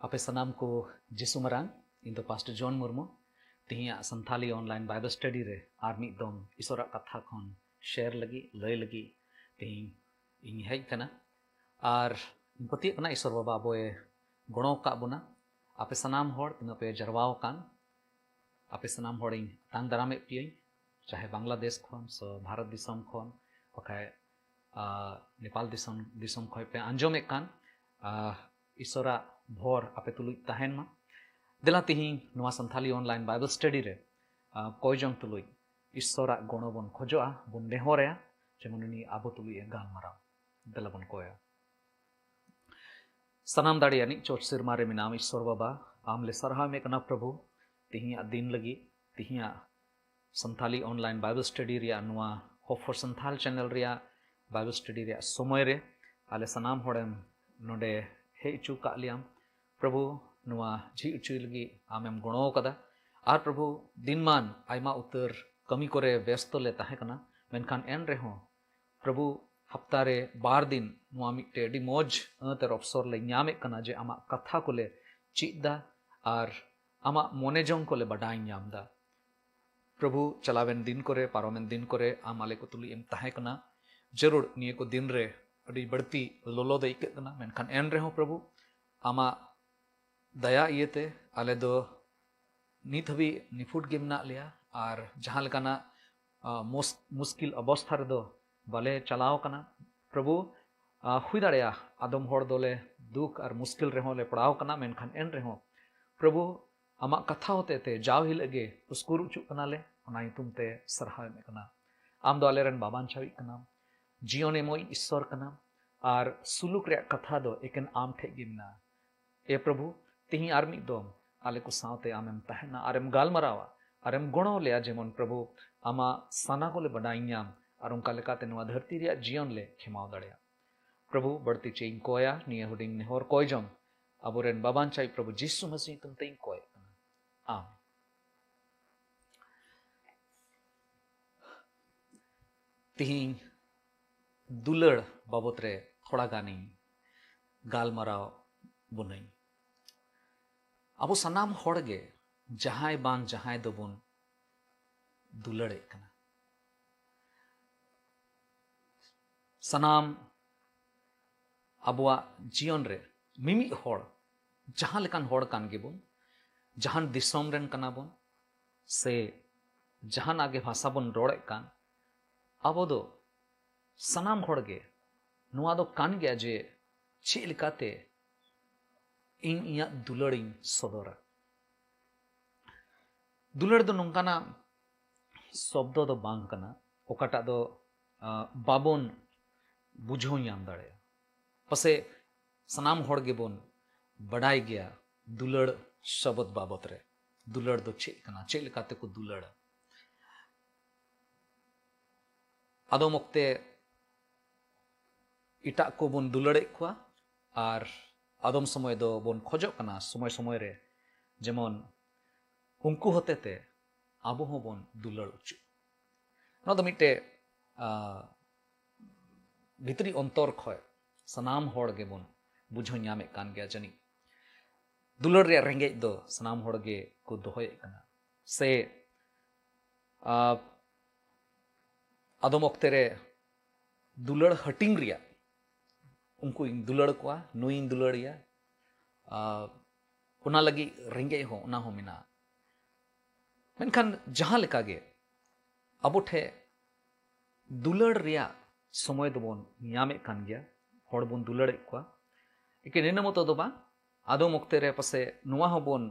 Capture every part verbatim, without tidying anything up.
ᱟᱯᱮ ᱥᱟᱱᱟᱢ ᱠᱚ ᱡᱤᱥᱩ ᱢᱟᱨᱟᱝ, ᱤᱧ ᱫᱚ ᱯᱟᱥᱴᱚᱨ ᱡᱚᱱ ᱢᱩᱨᱢᱩ᱾ ᱛᱮᱦᱮᱧᱟᱜ ᱥᱟᱱᱛᱷᱟᱞᱤ online Bible study ᱨᱮ ᱟᱨ ᱢᱤᱫ ᱫᱚᱢ ᱤᱥᱚᱨᱟᱜ ᱠᱟᱛᱷᱟ ᱠᱷᱚᱱ share ᱞᱟᱹᱜᱤᱫ, ᱞᱟᱹᱭ ᱞᱟᱹᱜᱤᱫ ᱛᱮᱦᱮᱧ ᱤᱧ ᱦᱮᱡ ᱟᱠᱟᱱᱟ᱾ ᱟᱨ ᱤᱧ ᱯᱟᱹᱛᱭᱟᱹᱜ ᱠᱟᱱᱟ ᱤᱥᱚᱨ ᱵᱟᱵᱟ ᱟᱵᱚᱭ ᱜᱚᱲᱚ ᱟᱠᱟᱫ ᱵᱚᱱᱟ᱾ ᱟᱯᱮ ᱥᱟᱱᱟᱢ ᱦᱚᱲ ᱛᱤᱱᱟᱹᱜ ᱯᱮ ᱡᱟᱨᱣᱟ ᱟᱠᱟᱱ, ᱟᱯᱮ ᱥᱟᱱᱟᱢ ᱦᱚᱲᱤᱧ ᱟᱛᱟᱝ ᱫᱟᱨᱟᱢᱮᱫ ᱯᱮᱭᱟᱹᱧ, ᱪᱟᱦᱮ ᱵᱟᱝᱞᱟᱫᱮᱥ ᱠᱷᱚᱱ, ᱥᱮ ᱵᱷᱟᱨᱚᱛ ᱫᱤᱥᱚᱢ ᱠᱷᱚᱱ, ᱵᱟᱠᱷᱟᱡ, ᱟ, ᱱᱮᱯᱟᱞ ᱫᱤᱥᱚᱢ, ᱫᱤᱥᱚᱢ ᱠᱷᱚᱱ ᱯᱮ ᱟᱸᱡᱚᱢᱮᱫ ᱠᱟᱱ, ᱟ, ᱤᱥᱚᱨᱟᱜ ᱵᱷᱚᱨ ᱟᱯᱮ ᱛᱩᱞᱩᱡ ᱛᱟᱦᱮᱱ ᱢᱟ᱾ ᱫᱮᱞᱟ ᱛᱤᱦᱤᱧ ᱱᱚᱣᱟ ᱥᱟᱱᱛᱷᱟᱞᱤ online Bible study ᱨᱮ, ᱟ, ᱠᱚᱭ ᱡᱚᱝ ᱛᱩᱞᱩᱡ ᱤᱥᱚᱨᱟᱜ ᱜᱚᱲᱚ ᱵᱚᱱ ᱠᱷᱚᱡᱚᱜᱼᱟ, ᱵᱚᱱ ᱱᱮᱦᱚᱨᱟᱭᱟ, ᱡᱮᱢᱚᱱ ᱩᱱᱤ ᱟᱵᱚ ᱛᱩᱞᱩᱡ ᱮ ᱜᱟᱞᱢᱟᱨᱟᱣ᱾ ᱫᱮᱞᱟ ᱵᱚᱱ ᱠᱚᱭᱟ᱾ ᱥᱟᱱᱟᱢ ᱫᱟᱲᱮᱭᱟᱱᱤᱡ ᱪᱚᱴ ᱥᱮᱨᱢᱟ ᱨᱮ ᱢᱮᱱᱟᱢ ᱤᱥᱚᱨ ᱵᱟᱵᱟ, ᱟᱢ ᱞᱮ ᱥᱟᱨᱦᱟᱣ ᱢᱮ ᱠᱟᱱᱟ ᱯᱨᱚᱵᱷᱩ, ᱛᱤᱦᱤᱧᱟᱜ ᱫᱤᱱ ᱞᱟᱹᱜᱤᱫ, ᱛᱤᱦᱤᱧᱟᱜ ᱥᱟᱱᱛᱷᱟᱞᱤ online Bible study ᱨᱮᱭᱟᱜ ᱱᱚᱣᱟ Hope for Santhal channel ᱨᱮᱭᱟᱜ Bible study ᱨᱮᱭᱟᱜ ᱥᱚᱢᱚᱭ ᱨᱮ ᱟᱞᱮ ᱥᱟᱱᱟᱢ ᱦᱚᱲᱮᱢ ᱱᱚᱰᱮ ᱦᱮᱡ ᱦᱚᱪᱚ ᱠᱟᱜ ᱞᱮᱭᱟᱢ᱾ ᱯᱨᱚᱵᱷᱩ, ᱱᱚᱣᱟ ᱡᱷᱤᱡ ᱦᱚᱪᱚᱭ ᱞᱟᱹᱜᱤᱫ ᱟᱢᱮᱢ ᱜᱚᱲᱚ ᱟᱠᱟᱫᱟ᱾ ᱟᱨ ᱯᱨᱚᱵᱷᱩ, ᱫᱤᱱᱢᱟᱱ ᱟᱭᱢᱟ ᱩᱛᱟᱹᱨ ᱠᱟᱹᱢᱤ ᱠᱚᱨᱮ ᱵᱮᱥᱛᱚ ᱞᱮ ᱛᱟᱦᱮᱸ ᱠᱟᱱᱟ, ᱢᱮᱱᱠᱷᱟᱱ ᱮᱱ ᱨᱮᱦᱚᱸ ᱯᱨᱚᱵᱷᱩ, ᱦᱟᱯᱛᱟ ᱨᱮ ᱵᱟᱨ ᱫᱤᱱ ᱱᱚᱣᱟ ᱢᱤᱫᱴᱮᱡ ᱟᱹᱰᱤ ᱢᱚᱡᱽ ᱟᱹᱛ ᱟᱨ ᱚᱯᱥᱚᱨ ᱞᱮ ᱧᱟᱢᱮᱫ ᱠᱟᱱᱟ ᱡᱮ ᱟᱢᱟᱜ ᱠᱟᱛᱷᱟ ᱠᱚᱞᱮ ᱪᱮᱫ ᱫᱟ ᱟᱨ ᱟᱢᱟᱜ ᱢᱚᱱᱮ ᱡᱚᱝ ᱠᱚᱞᱮ ᱵᱟᱰᱟᱭ ᱧᱟᱢ ᱫᱟ᱾ ᱯᱨᱚᱵᱷᱩ, ᱪᱟᱞᱟᱣᱮᱱ ᱫᱤᱱ ᱠᱚᱨᱮ, ᱯᱟᱨᱚᱢᱮᱱ ᱫᱤᱱ ᱠᱚᱨᱮ ᱟᱢ ᱟᱞᱮ ᱠᱚ ᱛᱩᱞᱩᱡ ᱮᱢ ᱛᱟᱦᱮᱸ ᱠᱟᱱᱟ᱾ ᱡᱟᱹᱨᱩᱲ ᱱᱤᱭᱟᱹ ᱠᱚ ᱫᱤᱱ ᱨᱮ ᱟᱹᱰᱤ ᱵᱟᱹᱲᱛᱤ ᱞᱚᱞᱚ ᱫᱚ ᱟᱹᱭᱠᱟᱹᱜ ᱠᱟᱱᱟ, ᱢᱮᱱᱠᱷᱟᱱ ᱮᱱ ᱨᱮᱦᱚᱸ ᱯᱨᱚᱵᱷᱩ, ᱟᱢᱟᱜ ᱫᱟᱭᱟ ᱤᱭᱟᱹᱛᱮ ᱟᱞᱮ ᱫᱚ ᱱᱤᱛ ᱦᱟᱹᱵᱤᱡ ᱱᱤᱯᱷᱩᱴ ᱜᱮ ᱢᱮᱱᱟᱜ ᱞᱮᱭᱟ ᱟᱨ ᱡᱟᱦᱟᱸ ᱞᱮᱠᱟᱱᱟᱜ, ᱟ, ᱢᱩᱥ-, ᱢᱩᱥᱠᱤᱞ ᱚᱵᱚᱥᱛᱷᱟ ᱨᱮᱫᱚ ᱵᱟᱞᱮ ᱪᱟᱞᱟᱣ ᱠᱟᱱᱟ᱾ ᱯᱨᱚᱵᱷᱩ, ᱟ, ᱦᱩᱭ ᱫᱟᱲᱮᱭᱟᱜᱼᱟ ᱟᱫᱚᱢ ᱦᱚᱲ ᱫᱚᱞᱮ ᱫᱩᱠ ᱟᱨ ᱢᱩᱥᱠᱤᱞ ᱨᱮᱦᱚᱸ ᱞᱮ ᱯᱟᱲᱟᱣ ᱠᱟᱱᱟ, ᱢᱮᱱᱠᱷᱟᱱ ᱮᱱ ᱨᱮᱦᱚᱸ ᱯᱨᱚᱵᱷᱩ, ᱟᱢᱟᱜ ᱠᱟᱛᱷᱟ ᱦᱚᱛᱮ ᱛᱮ ᱡᱟᱣ ᱦᱤᱞᱳᱜ ᱜᱮ ᱩᱥᱠᱩᱨ ᱦᱚᱪᱚᱜ ᱠᱟᱱᱟᱞᱮ, ᱚᱱᱟ ᱧᱩᱛᱩᱢ ᱛᱮ ᱥᱟᱨᱦᱟᱣ ᱮᱢ ᱠᱟᱱᱟ᱾ ᱟᱢ ᱫᱚ ᱟᱞᱮᱨᱮᱱ ᱵᱟᱵᱟᱧᱪᱟᱣᱤᱡ ᱠᱟᱱᱟᱢ, ᱡᱤᱭᱚᱱ ᱮᱢᱚᱜ ᱤᱥᱥᱚᱨ ᱠᱟᱱᱟᱢ, ᱟᱨ ᱥᱩᱞᱩᱠ ᱨᱮᱭᱟᱜ ᱠᱟᱛᱷᱟ ᱫᱚ ᱮᱠᱮᱱ ᱟᱢ ᱴᱷᱮᱡ ᱜᱮ ᱢᱮᱱᱟᱜᱼᱟ᱾ ᱮ ᱯᱨᱚᱵᱷᱩ, ᱛᱮᱦᱮᱧ ᱟᱨ ᱢᱤᱫ ᱫᱚᱢ ᱟᱞᱮ ᱠᱚ ᱥᱟᱶᱛᱮ ᱟᱢᱮᱢ ᱛᱟᱦᱮᱱᱟ ᱟᱨᱮᱢ ᱜᱟᱞᱢᱟᱨᱟᱣᱟ ᱟᱨᱮᱢ ᱜᱚᱲᱚ ᱞᱮᱭᱟ, ᱡᱮᱢᱚᱱ ᱯᱨᱚᱵᱷᱩ, ᱟᱢᱟᱜ ᱥᱟᱱᱟ ᱠᱚᱞᱮ ᱵᱟᱰᱟᱭ ᱧᱟᱢ ᱟᱨ ᱚᱱᱠᱟ ᱞᱮᱠᱟᱛᱮ ᱱᱚᱣᱟ ᱫᱷᱟᱹᱨᱛᱤ ᱨᱮᱭᱟᱜ ᱡᱤᱭᱚᱱ ᱞᱮ ᱠᱷᱮᱢᱟᱣ ᱫᱟᱲᱮᱭᱟᱜ᱾ ᱯᱨᱚᱵᱷᱩ, ᱵᱟᱹᱲᱛᱤ ᱪᱮᱫ ᱤᱧ ᱠᱚᱭᱟ, ᱱᱤᱭᱟᱹ ᱦᱩᱰᱤᱧ ᱱᱮᱦᱚᱨ ᱠᱚᱭ ᱡᱚᱝ ᱟᱵᱚᱨᱮᱱ ᱵᱟᱵᱟᱧᱪᱟᱭ ᱯᱨᱚᱵᱷᱩ ᱡᱤᱥᱩ ᱢᱟᱹᱥᱤ ᱧᱩᱛᱩᱢ ᱛᱮ ᱤᱧ ᱠᱚᱭᱮᱫ ᱠᱟᱱᱟ᱾ ᱟᱢᱮᱱ᱾ ᱛᱤᱦᱤᱧ ᱫᱩᱞᱟᱹᱲ ᱵᱟᱵᱚᱛ ᱨᱮ ᱛᱷᱚᱲᱟ ᱜᱟᱱᱤᱧ ᱜᱟᱞᱢᱟᱨᱟᱣ ᱵᱚᱱᱟᱹᱧ᱾ ᱟᱵᱚ ᱥᱟᱱᱟᱢ ᱦᱚᱲ ᱜᱮ ᱡᱟᱦᱟᱸᱭ ᱵᱟᱝ ᱡᱟᱦᱟᱸᱭ ᱫᱚᱵᱚᱱ ᱫᱩᱞᱟᱹᱲᱮᱫ ᱠᱟᱱᱟ᱾ ᱥᱟᱱᱟᱢ ᱟᱵᱚᱣᱟᱜ ᱡᱤᱭᱚᱱ ᱨᱮ ᱢᱤᱢᱤᱫ ᱦᱚᱲ, ᱡᱟᱦᱟᱸ ᱞᱮᱠᱟᱱ ᱦᱚᱲ ᱠᱟᱱ ᱜᱮᱵᱚᱱ, ᱡᱟᱦᱟᱱ ᱫᱤᱥᱚᱢ ᱨᱮᱱ ᱠᱟᱱᱟ ᱵᱚᱱ, ᱥᱮ ᱡᱟᱦᱟᱱᱟᱜ ᱜᱮ ᱵᱷᱟᱥᱟ ᱵᱚᱱ ᱨᱚᱲᱮᱫ ᱠᱟᱱ, ᱟᱵᱚ ᱫᱚ ᱥᱟᱱᱟᱢ ᱦᱚᱲ ᱜᱮ ᱱᱚᱣᱟ ᱫᱚ ᱠᱟᱱ ᱜᱮᱭᱟ ᱡᱮ ᱪᱮᱫ ᱞᱮᱠᱟᱛᱮ ᱤᱧ ᱤᱧᱟᱹᱜ ᱫᱩᱞᱟᱹᱲᱤᱧ ᱥᱚᱫᱚᱨᱟ᱾ ᱫᱩᱞᱟᱹᱲ ᱫᱚ ᱱᱚᱝᱠᱟᱱᱟᱜ ᱥᱚᱵᱫᱚ ᱫᱚ ᱵᱟᱝ ᱠᱟᱱᱟ, ᱚᱠᱟᱴᱟᱜ ᱫᱚ, ᱟᱸ, ᱵᱟᱵᱚᱱ ᱵᱩᱡᱷᱟᱹᱣ ᱧᱟᱢ ᱫᱟᱲᱮᱭᱟᱜᱼᱟ᱾ ᱯᱟᱥᱮ ᱥᱟᱱᱟᱢ ᱦᱚᱲ ᱜᱮᱵᱚᱱ ᱵᱟᱰᱟᱭ ᱜᱮᱭᱟ ᱫᱩᱞᱟᱹᱲ ᱥᱚᱵᱚᱫ ᱵᱟᱵᱚᱛ ᱨᱮ᱾ ᱫᱩᱞᱟᱹᱲ ᱫᱚ ᱪᱮᱫ ᱠᱟᱱᱟ, ᱪᱮᱫ ᱞᱮᱠᱟ ᱛᱮᱠᱚ ᱫᱩᱞᱟᱹᱲᱟ? ᱟᱫᱚᱢ ᱚᱠᱛᱮ ᱮᱴᱟᱜ ᱠᱚᱵᱚᱱ ᱫᱩᱞᱟᱹᱲᱮᱫ ᱠᱚᱣᱟ, ᱟᱨ ᱟᱫᱚᱢ ᱥᱚᱢᱚᱭ ᱫᱚ ᱵᱚᱱ ᱠᱷᱚᱡᱚᱜ ᱠᱟᱱᱟ ᱥᱚᱢᱚᱭ ᱥᱚᱢᱚᱭ ᱨᱮ ᱡᱮᱢᱚᱱ ᱩᱱᱠᱩ ᱦᱚᱛᱮᱛᱮ ᱟᱵᱚ ᱦᱚᱸᱵᱚᱱ ᱫᱩᱞᱟᱹᱲ ᱚᱪᱚᱜ᱾ ᱱᱚᱣᱟ ᱫᱚ ᱢᱤᱫᱴᱮᱡ, ᱟ, ᱵᱷᱤᱛᱨᱤ ᱚᱱᱛᱚᱨ ᱠᱷᱚᱡ ᱥᱟᱱᱟᱢ ᱦᱚᱲ ᱜᱮᱵᱚᱱ ᱵᱩᱡᱷᱟᱹᱣ ᱧᱟᱢᱮᱫ ᱠᱟᱱ ᱜᱮᱭᱟ ᱡᱟᱹᱱᱤᱡ᱾ ᱫᱩᱞᱟᱹᱲ ᱨᱮᱭᱟᱜ ᱨᱮᱸᱜᱮᱡ ᱫᱚ ᱥᱟᱱᱟᱢ ᱦᱚᱲ ᱜᱮ ᱠᱚ ᱫᱚᱦᱚᱭᱮᱫ ᱠᱟᱱᱟ᱾ ᱥᱮ, ᱟ, ᱟᱫᱚᱢ ᱚᱠᱛᱮ ᱨᱮ ᱫᱩᱞᱟᱹᱲ ᱦᱟᱹᱴᱤᱧ ᱨᱮᱭᱟᱜ, ᱩᱱᱠᱩᱧ ᱫᱩᱞᱟᱹᱲ ᱠᱚᱣᱟ, ᱱᱩᱭᱤᱧ ᱫᱩᱞᱟᱹᱲᱮᱭᱟ, ᱟ, ᱚᱱᱟ ᱞᱟᱹᱜᱤᱫ ᱨᱮᱸᱜᱮᱡ ᱦᱚᱸ, ᱚᱱᱟ ᱦᱚᱸ ᱢᱮᱱᱟᱜᱼᱟ᱾ ᱢᱮᱱᱠᱷᱟᱱ ᱡᱟᱦᱟᱸ ᱞᱮᱠᱟ ᱜᱮ ᱟᱵᱚ ᱴᱷᱮᱡ ᱫᱩᱞᱟᱹᱲ ᱨᱮᱭᱟᱜ ᱥᱚᱢᱚᱭ ᱫᱚᱵᱚᱱ ᱧᱟᱢᱮᱫ ᱠᱟᱱ ᱜᱮᱭᱟ, ᱦᱚᱲ ᱵᱚᱱ ᱫᱩᱞᱟᱹᱲᱮᱫ ᱠᱚᱣᱟ᱾ ᱮᱠᱮᱱ ᱤᱱᱟᱹ ᱢᱚᱛᱚ ᱫᱚ ᱵᱟᱝ, ᱟᱫᱚᱢ ᱚᱠᱛᱮ ᱨᱮ ᱯᱟᱥᱮ ᱱᱚᱣᱟ ᱦᱚᱸᱵᱚᱱ,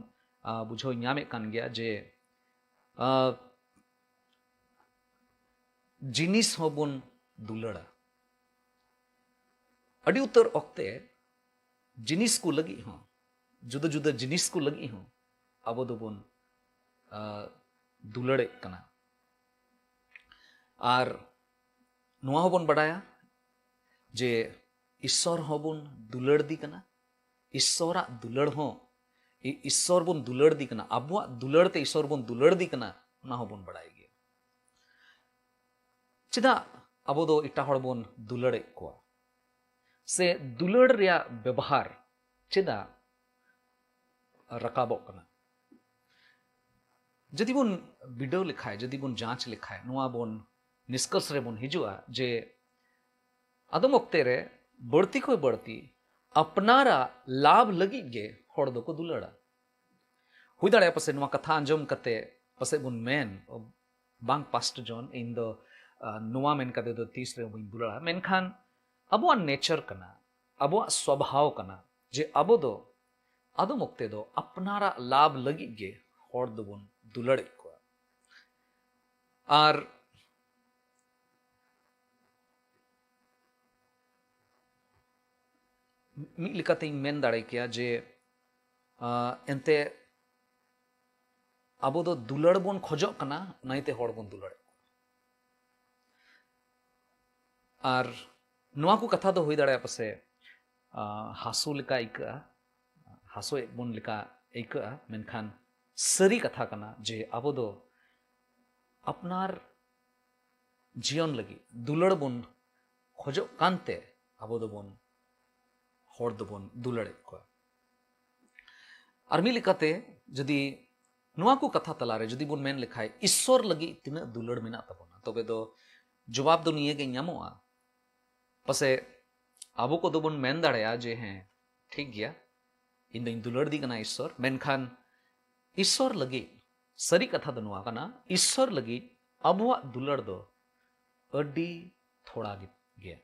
ᱟ, ᱵᱩᱡᱷᱟᱹᱣ ᱧᱟᱢᱮᱫ ᱠᱟᱱ ᱜᱮᱭᱟ ᱡᱮ, ᱟ, ᱡᱤᱱᱤᱥ ᱦᱚᱸᱵᱚᱱ ᱫᱩᱞᱟᱹᱲᱟ᱾ ᱟᱹᱰᱤ ᱩᱛᱟᱹᱨ ᱚᱠᱛᱮ ᱡᱤᱱᱤᱥ ᱠᱚ ᱞᱟᱹᱜᱤᱫ ᱦᱚᱸ, ᱡᱩᱫᱟᱹ ᱡᱩᱫᱟᱹ ᱡᱤᱱᱤᱥ ᱠᱚ ᱞᱟᱹᱜᱤᱫ ᱦᱚᱸ ᱟᱵᱚ ᱫᱚᱵᱚᱱ, ᱟ, ᱫᱩᱞᱟᱹᱲᱮᱫ ᱠᱟᱱᱟ᱾ ᱟᱨ ᱱᱚᱣᱟ ᱦᱚᱸᱵᱚᱱ ᱵᱟᱰᱟᱭᱟ ᱡᱮ ᱤᱥᱥᱚᱨ ᱦᱚᱸᱵᱚᱱ ᱫᱩᱞᱟᱹᱲᱫᱤ ᱠᱟᱱᱟ᱾ ᱤᱥᱥᱚᱨᱟᱜ ᱫᱩᱞᱟᱹᱲ ᱦᱚᱸ, ᱤ-, ᱤᱥᱥᱚᱨ ᱵᱚᱱ ᱫᱩᱞᱟᱹᱲᱫᱤ ᱠᱟᱱᱟ, ᱟᱵᱚᱣᱟᱜ ᱫᱩᱞᱟᱹᱲ ᱛᱮ ᱤᱥᱥᱚᱨ ᱵᱚᱱ ᱫᱩᱞᱟᱹᱲᱫᱤ ᱠᱟᱱᱟ, ᱚᱱᱟ ᱦᱚᱸᱵᱚᱱ ᱵᱟᱰᱟᱭ ᱜᱮᱭᱟ᱾ ᱪᱮᱫᱟᱜ ᱟᱵᱚ ᱫᱚ ᱮᱴᱟᱜ ᱦᱚᱲ ᱵᱚᱱ ᱫᱩᱞᱟᱹᱲᱮᱫ ᱠᱚᱣᱟ? ᱥᱮ ᱫᱩᱞᱟᱹᱲ ᱨᱮᱭᱟᱜ ᱵᱮᱵᱚᱦᱟᱨ ᱪᱮᱫᱟᱜ ᱨᱟᱠᱟᱵᱚᱜ ᱠᱟᱱᱟ᱾ ᱡᱩᱫᱤ ᱵᱚᱱ ᱵᱤᱰᱟᱹᱣ ᱞᱮᱠᱷᱟᱡ, ᱡᱩᱫᱤ ᱵᱚᱱ ᱡᱟᱸᱪ ᱞᱮᱠᱷᱟᱡ, ᱱᱚᱣᱟ ᱵᱚᱱ ᱱᱤᱥᱠᱚᱨᱥ ᱨᱮᱵᱚᱱ ᱦᱤᱡᱩᱜᱼᱟ ᱡᱮ ᱟᱫᱚᱢ ᱚᱠᱛᱮ ᱨᱮ ᱵᱟᱹᱲᱛᱤ ᱠᱷᱚᱱ ᱵᱟᱹᱲᱛᱤ ᱟᱯᱱᱟᱨᱟᱜ ᱞᱟᱵᱷ ᱞᱟᱹᱜᱤᱫ ᱜᱮ ᱦᱚᱲ ᱫᱚᱠᱚ ᱫᱩᱞᱟᱹᱲᱟ᱾ ᱦᱩᱭ ᱫᱟᱲᱮᱭᱟᱜᱼᱟ ᱯᱟᱥᱮᱡ ᱱᱚᱣᱟ ᱠᱟᱛᱷᱟ ᱟᱸᱡᱚᱢ ᱠᱟᱛᱮ ᱯᱟᱥᱮᱡ ᱵᱚᱱ ᱢᱮᱱ, "ᱵᱟᱝ ᱯᱟᱥᱴ ᱡᱚᱱ, ᱤᱧ ᱫᱚ ᱱᱚᱣᱟ ᱢᱮᱱ ᱠᱟᱛᱮ ᱫᱚ ᱛᱤᱥ ᱨᱮᱦᱚᱸ ᱵᱟᱹᱧ ᱫᱩᱞᱟᱹᱲᱟ", ᱢᱮᱱᱠᱷᱟᱱ ᱟᱵᱚᱣᱟᱜ ᱱᱮᱪᱟᱨ ᱠᱟᱱᱟ, ᱟᱵᱚᱣᱟᱜ ᱥᱚᱵᱷᱟᱣ ᱠᱟᱱᱟ ᱡᱮ ᱟᱵᱚ ᱫᱚ ᱟᱫᱚᱢ ᱚᱠᱛᱮ ᱫᱚ ᱟᱯᱱᱟᱨᱟᱜ ᱞᱟᱵᱷ ᱞᱟᱹᱜᱤᱫ ᱜᱮ ᱦᱚᱲ ᱫᱚᱵᱚᱱ ᱫᱩᱞᱟᱹᱲᱮᱫ ᱠᱚᱣᱟ᱾ ᱟᱨ ᱢᱤᱫ ᱞᱮᱠᱟᱛᱤᱧ ᱢᱮᱱ ᱫᱟᱲᱮ ᱠᱮᱭᱟ ᱡᱮ, ᱟᱸ, ᱮᱱᱛᱮ ᱟᱵᱚ ᱫᱚ ᱫᱩᱞᱟᱹᱲ ᱵᱚᱱ ᱠᱷᱚᱡᱚᱜ ᱠᱟᱱᱟ, ᱚᱱᱟ ᱤᱭᱟᱹᱛᱮ ᱦᱚᱲ ᱵᱚᱱ ᱫᱩᱞᱟᱹᱲᱮᱫ ᱠᱚᱣᱟ᱾ ᱟᱨ ᱱᱚᱣᱟ ᱠᱚ ᱠᱟᱛᱷᱟ ᱫᱚ ᱦᱩᱭ ᱫᱟᱲᱮᱭᱟᱜᱼᱟ ᱯᱟᱥᱮ, ᱟᱸ, ᱦᱟᱹᱥᱩ ᱞᱮᱠᱟ ᱟᱹᱭᱠᱟᱹᱜᱼᱟ, ᱦᱟᱹᱥᱩᱭᱮᱫ ᱵᱚᱱ ᱞᱮᱠᱟ ᱟᱹᱭᱠᱟᱹᱜᱼᱟ, ᱢᱮᱱᱠᱷᱟᱱ ᱥᱟᱹᱨᱤ ᱠᱟᱛᱷᱟ ᱠᱟᱱᱟ ᱡᱮ ᱟᱵᱚ ᱫᱚ ᱟᱯᱱᱟᱨ ᱡᱤᱭᱚᱱ ᱞᱟᱹᱜᱤᱫ ᱫᱩᱞᱟᱹᱲ ᱵᱚᱱ ᱠᱷᱚᱡᱚᱜ ᱠᱟᱱᱛᱮ ᱟᱵᱚ ᱫᱚᱵᱚᱱ, ᱦᱚᱲ ᱫᱚᱵᱚᱱ ᱫᱩᱞᱟᱹᱲᱮᱫ ᱠᱚᱣᱟ᱾ ᱟᱨ ᱢᱤᱫ ᱞᱮᱠᱟᱛᱮ ᱡᱩᱫᱤ ᱱᱚᱣᱟ ᱠᱚ ᱠᱟᱛᱷᱟ ᱛᱟᱞᱟᱨᱮ ᱡᱩᱫᱤ ᱵᱚᱱ ᱢᱮᱱ ᱞᱮᱠᱷᱟᱡ, ᱤᱥᱥᱚᱨ ᱞᱟᱹᱜᱤᱫ ᱛᱤᱱᱟᱹᱜ ᱫᱩᱞᱟᱹᱲ ᱢᱮᱱᱟᱜ ᱛᱟᱵᱚᱱᱟ, ᱛᱚᱵᱮ ᱫᱚ ᱡᱚᱵᱟᱵ ᱫᱚ ᱱᱤᱭᱟᱹ ᱜᱮ ᱧᱟᱢᱚᱜᱼᱟ᱾ ᱯᱟᱥᱮ ᱟᱵᱚ ᱠᱚᱫᱚ ᱵᱚᱱ ᱢᱮᱱ ᱫᱟᱲᱮᱭᱟᱜᱼᱟ ᱡᱮ, "ᱦᱮᱸ, ᱴᱷᱤᱠ ᱜᱮᱭᱟ, ᱤᱧ ᱫᱚᱧ ᱫᱩᱞᱟᱹᱲ ᱫᱤ ᱠᱟᱱᱟ ᱤᱥᱥᱚᱨ", ᱢᱮᱱᱠᱷᱟᱱ ᱤᱥᱥᱚᱨ ᱞᱟᱹᱜᱤᱫ ᱥᱟᱹᱨᱤ ᱠᱟᱛᱷᱟ ᱫᱚ ᱱᱚᱣᱟ ᱠᱟᱱᱟ, ᱤᱥᱥᱚᱨ ᱞᱟᱹᱜᱤᱫ ᱟᱵᱚᱣᱟᱜ ᱫᱩᱞᱟᱹᱲ ᱫᱚ ᱟᱹᱰᱤ ᱛᱷᱚᱲᱟ ᱜᱮ, ᱜᱮ,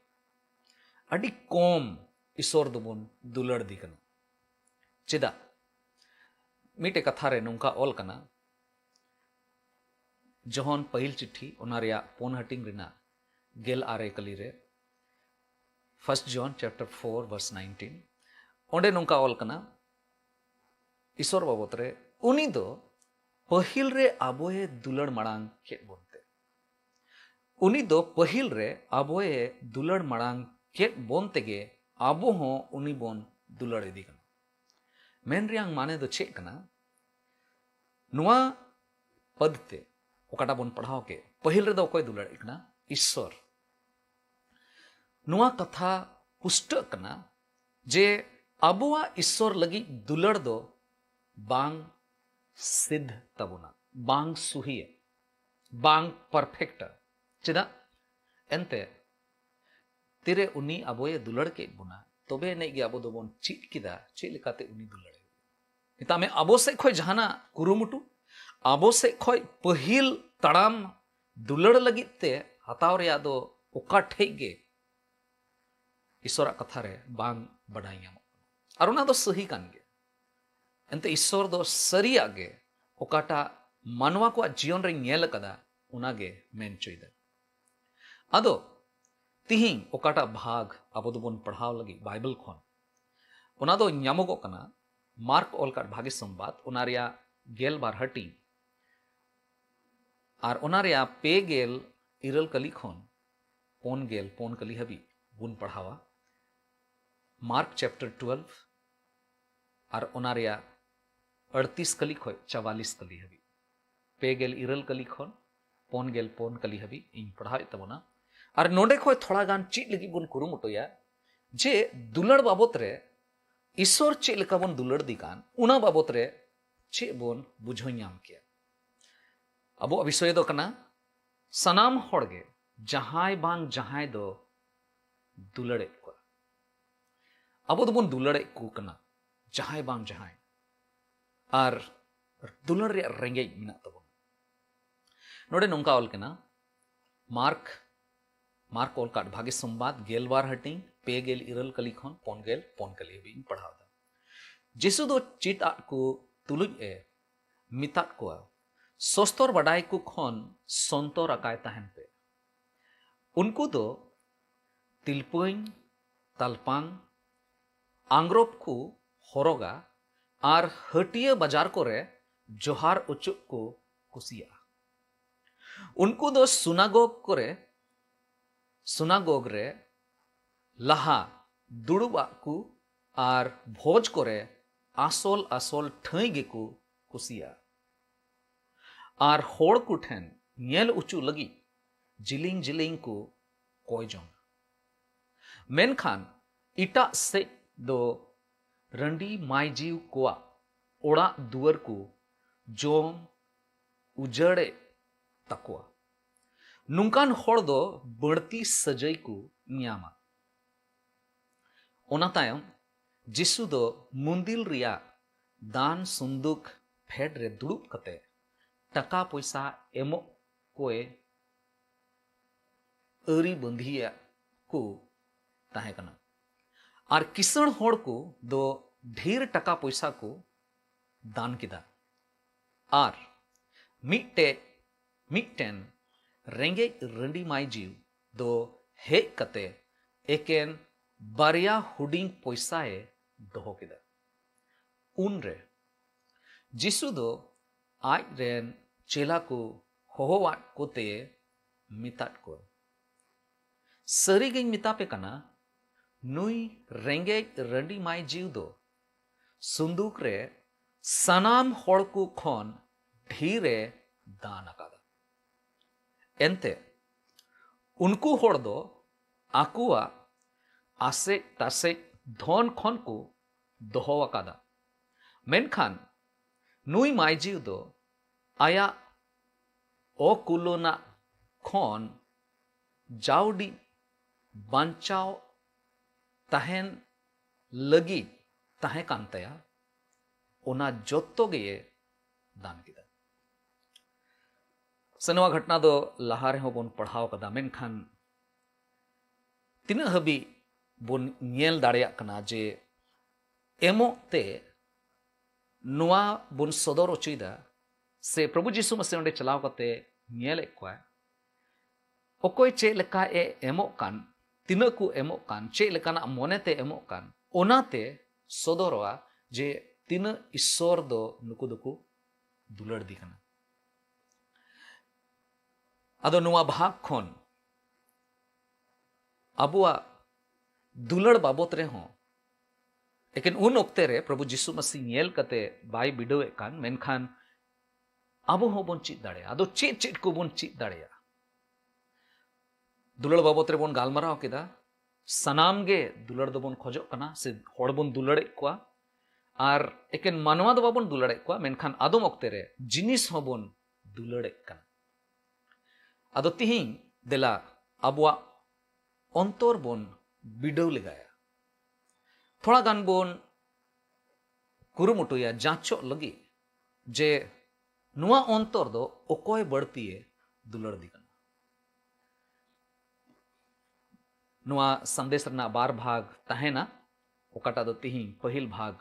ᱟᱹᱰᱤ ᱠᱚᱢ ᱤᱥᱥᱚᱨ ᱫᱚᱵᱚᱱ ᱫᱩᱞᱟᱹᱲ ᱫᱤ ᱠᱟᱱᱟ᱾ ᱪᱮᱫᱟᱜ? ᱢᱤᱫᱴᱮᱡ ᱠᱟᱛᱷᱟ ᱨᱮ ᱱᱚᱝᱠᱟ ᱚᱞ ᱠᱟᱱᱟ, ᱡᱚᱦᱚᱱ ᱯᱟᱹᱦᱤᱞ ᱪᱤᱴᱷᱤ, ᱚᱱᱟ ᱨᱮᱭᱟᱜ ᱯᱩᱱ ᱦᱟᱹᱴᱤᱧ ᱨᱮᱱᱟᱜ ᱜᱮᱞ ᱟᱨᱮ ᱠᱟᱹᱞᱤ ᱨᱮ, First John chapter four verse nineteen, ᱚᱸᱰᱮ ᱱᱚᱝᱠᱟ ᱚᱞ ᱠᱟᱱᱟ, ᱤᱥᱚᱨ ᱵᱟᱵᱚᱛ ᱨᱮ, "ᱩᱱᱤ ᱫᱚ ᱯᱟᱹᱦᱤᱞ ᱨᱮ ᱟᱵᱚᱭᱮ ᱫᱩᱞᱟᱹᱲ ᱢᱟᱲᱟᱝ ᱠᱮᱫ ᱵᱚᱱᱛᱮ, ᱩᱱᱤ ᱫᱚ ᱯᱟᱹᱦᱤᱞ ᱨᱮ ᱟᱵᱚᱭᱮ ᱫᱩᱞᱟᱹᱲ ᱢᱟᱲᱟᱝ ᱠᱮᱫ ᱵᱚᱱ ᱛᱮᱜᱮ ᱟᱵᱚ ᱦᱚᱸ ᱩᱱᱤ ᱵᱚᱱ ᱫᱩᱞᱟᱹᱲ ᱤᱫᱤ ᱠᱟᱱᱟ᱾" ᱢᱮᱱ ᱨᱮᱭᱟᱝ ᱢᱟᱱᱮ ᱫᱚ ᱪᱮᱫ ᱠᱟᱱᱟ? ᱱᱚᱣᱟ ᱯᱟᱫ ᱛᱮ ᱚᱠᱟᱴᱟᱜ ᱵᱚᱱ ᱯᱟᱲᱦᱟᱣ ᱠᱮᱫ, ᱯᱟᱹᱦᱤᱞ ᱨᱮᱫᱚ ᱚᱠᱚᱭ ᱫᱩᱞᱟᱹᱲᱮᱫ ᱠᱟᱱᱟ? ᱤᱥᱥᱚᱨ᱾ ᱱᱚᱣᱟ ᱠᱟᱛᱷᱟ ᱯᱩᱥᱴᱟᱹᱜ ᱠᱟᱱᱟ ᱡᱮ ᱟᱵᱚᱣᱟᱜ ᱤᱥᱥᱚᱨ ᱞᱟᱹᱜᱤᱫ ᱫᱩᱞᱟᱹᱲ ᱫᱚ ᱵᱟᱝ ᱥᱤᱫᱷ ᱛᱟᱵᱚᱱᱟ, ᱵᱟᱝ ᱥᱩᱦᱤᱭᱟ, ᱵᱟᱝ ᱯᱟᱨᱯᱷᱮᱠᱴᱟ᱾ ᱪᱮᱫᱟᱜ? ᱮᱱᱛᱮ ᱛᱤᱨᱮ ᱩᱱᱤ ᱟᱵᱚᱭᱮ ᱫᱩᱞᱟᱹᱲ ᱠᱮᱫ ᱵᱚᱱᱟ, ᱛᱚᱵᱮ ᱮᱱᱮᱡ ᱜᱮ ᱟᱵᱚ ᱫᱚᱵᱚᱱ ᱪᱮᱫ ᱠᱮᱫᱟ ᱪᱮᱫ ᱞᱮᱠᱟᱛᱮ ᱩᱱᱤ ᱫᱩᱞᱟᱹᱲ᱾ ᱢᱮᱛᱟᱜ ᱢᱮ, ᱟᱵᱚ ᱥᱮᱫ ᱠᱷᱚᱱ ᱡᱟᱦᱟᱱᱟᱜ ᱠᱩᱨᱩᱢᱩᱴᱩ, ᱟᱵᱚ ᱥᱮᱫ ᱠᱷᱚᱱ ᱯᱟᱹᱦᱤᱞ ᱛᱟᱲᱟᱢ ᱫᱩᱞᱟᱹᱲ ᱞᱟᱹᱜᱤᱫ ᱛᱮ ᱦᱟᱛᱟᱣ ᱨᱮᱭᱟᱜ ᱫᱚ ᱚᱠᱟ ᱴᱷᱮᱡ ᱜᱮ ᱤᱥᱚᱨᱟᱜ ᱠᱟᱛᱷᱟ ᱨᱮ ᱵᱟᱝ ᱵᱟᱰᱟᱭ ᱧᱟᱢᱚᱜ ᱠᱟᱱᱟ᱾ ᱟᱨ ᱚᱱᱟ ᱫᱚ ᱥᱟᱹᱦᱤ ᱠᱟᱱ ᱜᱮᱭᱟ᱾ ᱮᱱᱛᱮ ᱤᱥᱚᱨ ᱫᱚ ᱥᱟᱹᱨᱤᱭᱟᱜ ᱜᱮ ᱚᱠᱟᱴᱟᱜ ᱢᱟᱱᱣᱟ ᱠᱚᱣᱟᱜ ᱡᱤᱭᱚᱱ ᱨᱮᱧ ᱧᱮᱞ ᱟᱠᱟᱫᱟ, ᱚᱱᱟᱜᱮ ᱢᱮᱱ ᱪᱚᱭᱫᱟ᱾ ᱟᱫᱚ ᱛᱤᱦᱤᱧ ᱚᱠᱟᱴᱟᱜ ᱵᱷᱟᱜᱽ ᱟᱵᱚ ᱫᱚᱵᱚᱱ ᱯᱟᱲᱦᱟᱣ ᱞᱟᱹᱜᱤᱫ ᱵᱟᱭᱵᱮᱞ ᱠᱷᱚᱱ, ᱚᱱᱟ ᱫᱚ ᱧᱟᱢᱚᱜᱚᱜ ᱠᱟᱱᱟ ᱢᱟᱨᱠ ᱚᱞ ᱠᱟᱫ ᱵᱷᱟᱜᱮ ᱥᱚᱢᱵᱟᱫ, ᱚᱱᱟ ᱨᱮᱭᱟᱜ ᱜᱮᱞ ᱵᱟᱨ ᱦᱟᱹᱴᱤᱧ, ᱟᱨ ᱚᱱᱟ ᱨᱮᱭᱟᱜ ᱯᱮ ᱜᱮᱞ ᱤᱨᱟᱹᱞ ᱠᱟᱹᱞᱤ ᱠᱷᱚᱱ ᱯᱩᱱ ᱜᱮᱞ ᱯᱩᱱ ᱠᱟᱹᱞᱤ ᱦᱟᱹᱵᱤᱡ ᱵᱚᱱ ᱯᱟᱲᱦᱟᱣᱟ᱾ ᱢᱟᱨᱠ ᱪᱮᱯᱴᱟᱨ ᱴᱩᱭᱮᱞᱵᱷ, ᱟᱨ ᱚᱱᱟ ᱨᱮᱭᱟᱜ ᱟᱹᱲᱛᱤᱥ ᱠᱟᱹᱞᱤ ᱠᱷᱚᱱ ᱪᱟᱣᱟᱞᱤᱥ ᱠᱟᱹᱞᱤ ᱦᱟᱹᱵᱤᱡ, ᱯᱮ ᱜᱮᱞ ᱤᱨᱟᱹᱞ ᱠᱟᱹᱞᱤ ᱠᱷᱚᱱ ᱯᱩᱱ ᱜᱮᱞ ᱯᱩᱱ ᱠᱟᱹᱞᱤ ᱦᱟᱹᱵᱤᱡ ᱤᱧ ᱯᱟᱲᱦᱟᱣᱮᱫ ᱛᱟᱵᱚᱱᱟ᱾ ᱟᱨ ᱱᱚᱰᱮ ᱠᱷᱚᱱ ᱛᱷᱚᱲᱟ ᱜᱟᱱ ᱪᱮᱫ ᱞᱟᱹᱜᱤᱫ ᱵᱚᱱ ᱠᱩᱨᱩᱢᱩᱴᱩᱭᱟ, ᱡᱮ ᱫᱩᱞᱟᱹᱲ ᱵᱟᱵᱚᱛ ᱨᱮ ᱤᱥᱚᱨ ᱪᱮᱫ ᱞᱮᱠᱟ ᱵᱚᱱ ᱫᱩᱞᱟᱹᱲ ᱫᱮ ᱠᱟᱱ, ᱚᱱᱟ ᱵᱟᱵᱚᱛ ᱨᱮ ᱪᱮᱫ ᱵᱚᱱ ᱵᱩᱡᱷᱟᱹᱣ ᱧᱟᱢ ᱠᱮᱭᱟ᱾ ᱟᱵᱚᱣᱟᱜ ᱵᱤᱥᱚᱭ ᱫᱚ ᱠᱟᱱᱟ ᱥᱟᱱᱟᱢ ᱦᱚᱲ ᱜᱮ ᱡᱟᱦᱟᱸᱭ ᱵᱟᱝ ᱡᱟᱦᱟᱸᱭ ᱫᱚ ᱫᱩᱞᱟᱹᱲᱮᱫ ᱠᱚᱣᱟ᱾ ᱟᱵᱚ ᱫᱚᱵᱚᱱ ᱫᱩᱞᱟᱹᱲᱮᱫ ᱠᱚ ᱠᱟᱱᱟ ᱡᱟᱦᱟᱸᱭ ᱵᱟᱝ ᱡᱟᱦᱟᱸᱭ, ᱟᱨ ᱫᱩᱞᱟᱹᱲ ᱨᱮᱭᱟᱜ ᱨᱮᱸᱜᱮᱡ ᱢᱮᱱᱟᱜ ᱛᱟᱵᱚᱱᱟ᱾ ᱱᱚᱰᱮ ᱱᱚᱝᱠᱟ ᱚᱞ ᱠᱟᱱᱟ, ᱢᱟᱨᱠ, ᱢᱟᱨᱠ ᱚᱞ ᱠᱟᱫ ᱵᱷᱟᱜᱮ ᱥᱚᱢᱵᱟᱫ ᱜᱮᱞᱵᱟᱨ ᱦᱟᱹᱴᱤᱧ ᱯᱮ ᱜᱮᱞ ᱤᱨᱟᱹᱞ ᱠᱟᱹᱞᱤ ᱠᱷᱚᱱ ᱯᱩᱱ ᱜᱮᱞ ᱯᱩᱱ ᱠᱟᱹᱞᱤ ᱦᱟᱹᱵᱤᱡ ᱤᱧ ᱯᱟᱲᱦᱟᱣ ᱮᱫᱟ᱾ ᱡᱤᱥᱩ ᱫᱚ ᱪᱮᱫ ᱟᱫ ᱠᱚ ᱛᱩᱞᱩᱡ ᱮ ᱢᱮᱛᱟᱫ ᱠᱚᱣᱟ, ᱥᱚᱥᱛᱚᱨ ᱵᱟᱰᱟᱭ ᱠᱚ ᱠᱷᱚᱱ ᱥᱚᱱᱛᱚᱨ ᱟᱠᱟᱭ ᱛᱟᱦᱮᱱ ᱯᱮ᱾ ᱩᱱᱠᱩ ᱫᱚ ᱛᱤᱞᱯᱟᱹᱧ, ᱛᱟᱞᱯᱟᱝ, ᱟᱝᱜᱽᱨᱚᱵ ᱠᱚ ᱦᱚᱨᱚᱜᱟ ᱟᱨ ᱦᱟᱹᱴᱤᱭᱟᱹ ᱵᱟᱡᱟᱨ ᱠᱚᱨᱮ ᱡᱚᱦᱟᱨ ᱚᱪᱚᱜ ᱠᱚ ᱠᱩᱥᱤᱭᱟᱜᱼᱟ᱾ ᱩᱱᱠᱩ ᱫᱚ ᱥᱩᱱᱟᱜᱚᱜᱽ ᱠᱚᱨᱮ, ᱥᱩᱱᱟᱜᱚᱜᱽ ᱨᱮ ᱞᱟᱦᱟ ᱫᱩᱲᱩᱵ ᱟᱜ ᱠᱚ ᱟᱨ ᱵᱷᱚᱡᱽ ᱠᱚᱨᱮ ᱟᱥᱚᱞ ᱟᱥᱚᱞ ᱴᱷᱟᱹᱭ ᱜᱮᱠᱚ ᱠᱩᱥᱤᱭᱟᱜᱼᱟ᱾ ᱟᱨ ᱦᱚᱲ ᱠᱚ ᱴᱷᱮᱱ ᱧᱮᱞ ᱚᱪᱚ ᱞᱟᱹᱜᱤᱫ ᱡᱤᱞᱤᱧ ᱡᱤᱞᱤᱧ ᱠᱚ ᱠᱚᱭ ᱡᱚᱝᱟ᱾ ᱢᱮᱱᱠᱷᱟᱱ ᱮᱴᱟᱜ ᱥᱮᱫ ᱫᱚ ᱨᱟᱺᱰᱤ ᱢᱟᱭᱡᱤᱣ ᱠᱚᱣᱟᱜ ᱚᱲᱟᱜ ᱫᱩᱣᱟᱹᱨ ᱠᱚ ᱡᱚᱢ ᱩᱡᱟᱹᱲᱮᱫ ᱛᱟᱠᱚᱣᱟ᱾ ᱱᱚᱝᱠᱟᱱ ᱦᱚᱲ ᱫᱚ ᱵᱟᱹᱲᱛᱤ ᱥᱟᱹᱡᱟᱹᱭ ᱠᱚ ᱧᱟᱢᱟ᱾ ᱚᱱᱟ ᱛᱟᱭᱚᱢ ᱡᱤᱥᱩ ᱫᱚ ᱢᱩᱱᱫᱤᱞ ᱨᱮᱭᱟᱜ ᱫᱟᱱ ᱥᱩᱱᱫᱩᱠ ᱯᱷᱮᱰ ᱨᱮ ᱫᱩᱲᱩᱵ ᱠᱟᱛᱮ ᱴᱟᱠᱟ ᱯᱚᱭᱥᱟ ᱮᱢᱚᱜ ᱠᱚᱭ ᱟᱹᱨᱤ ᱵᱟᱹᱸᱫᱷᱤᱭᱟᱜ ᱠᱚ ᱛᱟᱦᱮᱸ ᱠᱟᱱᱟ᱾ ᱟᱨ ᱠᱤᱥᱟᱹᱬ ᱦᱚᱲ ᱠᱚ ᱫᱚ ᱰᱷᱮᱨ ᱴᱟᱠᱟ ᱯᱚᱭᱥᱟ ᱠᱚ ᱫᱟᱱ ᱠᱮᱫᱟ᱾ ᱟᱨ ᱢᱤᱫᱴᱮᱡ ᱢᱤᱫᱴᱮᱱ ᱨᱮᱸᱜᱮᱡ ᱨᱟᱺᱰᱤ ᱢᱟᱹᱭᱡᱤᱣ ᱫᱚ ᱦᱮᱡ ᱠᱟᱛᱮ ᱮᱠᱮᱱ ᱵᱟᱨᱭᱟ ᱦᱩᱰᱤᱧ ᱯᱚᱭᱥᱟᱭ ᱫᱚᱦᱚ ᱠᱮᱫᱟ᱾ ᱩᱱᱨᱮ ᱡᱤᱥᱩ ᱫᱚ ᱟᱡ ᱨᱮᱱ ᱪᱮᱞᱟ ᱠᱚ ᱦᱚᱦᱚᱣᱟᱫ ᱠᱚᱛᱮ ᱢᱮᱛᱟᱫ ᱠᱚᱣᱟ, ᱥᱟᱹᱨᱤᱜᱤᱧ ᱢᱮᱛᱟ ᱯᱮ ᱠᱟᱱᱟ, ᱱᱩᱭ ᱨᱮᱸᱜᱮᱡ ᱨᱟᱺᱰᱤ ᱢᱟᱹᱭᱡᱤᱣ ᱫᱚ ᱥᱩᱱᱫᱩᱠ ᱨᱮ ᱥᱟᱱᱟᱢ ᱦᱚᱲ ᱠᱚ ᱠᱷᱚᱱ ᱰᱷᱮᱨᱮ ᱫᱟᱱ ᱟᱠᱟᱫᱟ᱾ ᱮᱱᱛᱮ ᱩᱱᱠᱩ ᱦᱚᱲ ᱫᱚ ᱟᱠᱚᱣᱟᱜ ᱟᱥᱮᱡ ᱛᱟᱥᱮᱡ ᱫᱷᱚᱱ ᱠᱷᱚᱱ ᱠᱚ ᱫᱚᱦᱚ ᱟᱠᱟᱫᱟ, ᱢᱮᱱᱠᱷᱟᱱ ᱱᱩᱭ ᱢᱟᱹᱭᱡᱤᱣ ᱫᱚ ᱟᱭᱟᱜ ᱚᱠᱩᱞᱟᱹᱱᱟᱜ ᱠᱷᱚᱱ ᱡᱟᱣᱰᱤ ᱵᱟᱧᱪᱟᱣ ᱛᱟᱦᱮᱱ ᱞᱟᱹᱜᱤᱫ ᱛᱟᱦᱮᱸ ᱠᱟᱱ ᱛᱟᱭᱟ, ᱚᱱᱟ ᱡᱚᱛᱚ ᱜᱮᱭᱮ ᱫᱟᱱ ᱠᱮᱫᱟ᱾ ᱥᱮ ᱱᱚᱣᱟ ᱜᱷᱚᱴᱱᱟ ᱫᱚ ᱞᱟᱦᱟ ᱨᱮᱦᱚᱸ ᱵᱚᱱ ᱯᱟᱲᱦᱟᱣ ᱠᱟᱫᱟ, ᱢᱮᱱᱠᱷᱟᱱ ᱛᱤᱱᱟᱹᱜ ᱦᱟᱹᱵᱤᱡ ᱵᱚᱱ ᱧᱮᱞ ᱫᱟᱲᱮᱭᱟᱜ ᱠᱟᱱᱟ ᱡᱮ ᱮᱢᱚᱜ ᱛᱮ ᱱᱚᱣᱟ ᱵᱚᱱ ᱥᱚᱫᱚᱨ ᱦᱚᱪᱚᱭᱮᱫᱟ, ᱥᱮ ᱯᱨᱚᱵᱷᱩ ᱡᱤᱥᱩ ᱢᱟᱥᱤ ᱚᱸᱰᱮ ᱪᱟᱞᱟᱣ ᱠᱟᱛᱮ ᱧᱮᱞᱮᱫ ᱠᱚᱣᱟ, ᱚᱠᱚᱭ ᱪᱮᱫ ᱞᱮᱠᱟ ᱮ ᱮᱢᱚᱜ ᱠᱟᱱ, ᱛᱤᱱᱟᱹᱜ ᱠᱚ ᱮᱢᱚᱜ ᱠᱟᱱ, ᱪᱮᱫ ᱞᱮᱠᱟᱱᱟᱜ ᱢᱚᱱᱮᱛᱮ ᱮᱢᱚᱜ ᱠᱟᱱ, ᱚᱱᱟᱛᱮ ᱥᱚᱫᱚᱨᱚᱜᱼᱟ ᱡᱮ ᱛᱤᱱᱟᱹᱜ ᱤᱥᱥᱚᱨ ᱫᱚ ᱱᱩᱠᱩ ᱫᱚᱠᱚ ᱫᱩᱞᱟᱹᱲ ᱫᱤ ᱠᱟᱱᱟ᱾ ᱟᱫᱚ ᱱᱚᱣᱟ ᱵᱷᱟᱜᱽ ᱠᱷᱚᱱ ᱟᱵᱚᱣᱟᱜ ᱫᱩᱞᱟᱹᱲ ᱵᱟᱵᱚᱛ ᱨᱮᱦᱚᱸ ᱮᱠᱮᱱ ᱩᱱ ᱚᱠᱛᱮ ᱨᱮ ᱯᱨᱚᱵᱷᱩ ᱡᱤᱥᱩ ᱢᱟᱥᱤ ᱧᱮᱞ ᱠᱟᱛᱮ ᱵᱟᱭ ᱵᱤᱰᱟᱹᱣᱮᱫ ᱠᱟᱱ, ᱢᱮᱱᱠᱷᱟᱱ ᱟᱵᱚ ᱦᱚᱸᱵᱚᱱ ᱪᱮᱫ ᱫᱟᱲᱮᱭᱟᱜᱼᱟ᱾ ᱟᱫᱚ ᱪᱮᱫ ᱪᱮᱫ ᱠᱚᱵᱚᱱ ᱪᱮᱫ ᱫᱟᱲᱮᱭᱟᱜᱼᱟ? ᱫᱩᱞᱟᱹᱲ ᱵᱟᱵᱚᱛ ᱨᱮᱵᱚᱱ ᱜᱟᱞᱢᱟᱨᱟᱣ ᱠᱮᱫᱟ, ᱥᱟᱱᱟᱢ ᱜᱮ ᱫᱩᱞᱟᱹᱲ ᱫᱚᱵᱚᱱ ᱠᱷᱚᱡᱚᱜ ᱠᱟᱱᱟ, ᱥᱮ ᱦᱚᱲ ᱵᱚᱱ ᱫᱩᱞᱟᱹᱲᱮᱫ ᱠᱚᱣᱟ᱾ ᱟᱨ ᱮᱠᱮᱱ ᱢᱟᱱᱣᱟ ᱫᱚ ᱵᱟᱵᱚᱱ ᱫᱩᱞᱟᱹᱲᱮᱫ ᱠᱚᱣᱟ, ᱢᱮᱱᱠᱷᱟᱱ ᱟᱫᱚᱢ ᱚᱠᱛᱮ ᱨᱮ ᱡᱤᱱᱤᱥ ᱦᱚᱸᱵᱚᱱ ᱫᱩᱞᱟᱹᱲᱮᱫ ᱠᱟᱱᱟ᱾ ᱟᱫᱚ ᱛᱤᱦᱤᱧ ᱫᱮᱞᱟ ᱟᱵᱚᱣᱟᱜ ᱚᱱᱛᱚᱨ ᱵᱚᱱ ᱵᱤᱰᱟᱹᱣ ᱞᱮᱜᱟᱭᱟ᱾ ᱛᱷᱚᱲᱟ ᱜᱟᱱ ᱵᱚᱱ ᱠᱩᱨᱩᱢᱩᱴᱩᱭᱟ ᱡᱟᱸᱪᱚᱜ ᱞᱟᱹᱜᱤᱫ ᱡᱮ ᱱᱚᱣᱟ ᱚᱱᱛᱚᱨ ᱫᱚ ᱚᱠᱚᱭ ᱵᱟᱹᱲᱛᱤᱭᱮ ᱫᱩᱞᱟᱹᱲ ᱫᱤ ᱠᱟᱱᱟ᱾ ᱱᱚᱣᱟ ᱥᱟᱸᱫᱮᱥ ᱨᱮᱱᱟᱜ ᱵᱟᱨ ᱵᱷᱟᱜᱽ ᱛᱟᱦᱮᱱᱟ, ᱚᱠᱟᱴᱟᱜ ᱫᱚ ᱛᱤᱦᱤᱧ ᱯᱟᱹᱦᱤᱞ ᱵᱷᱟᱜᱽ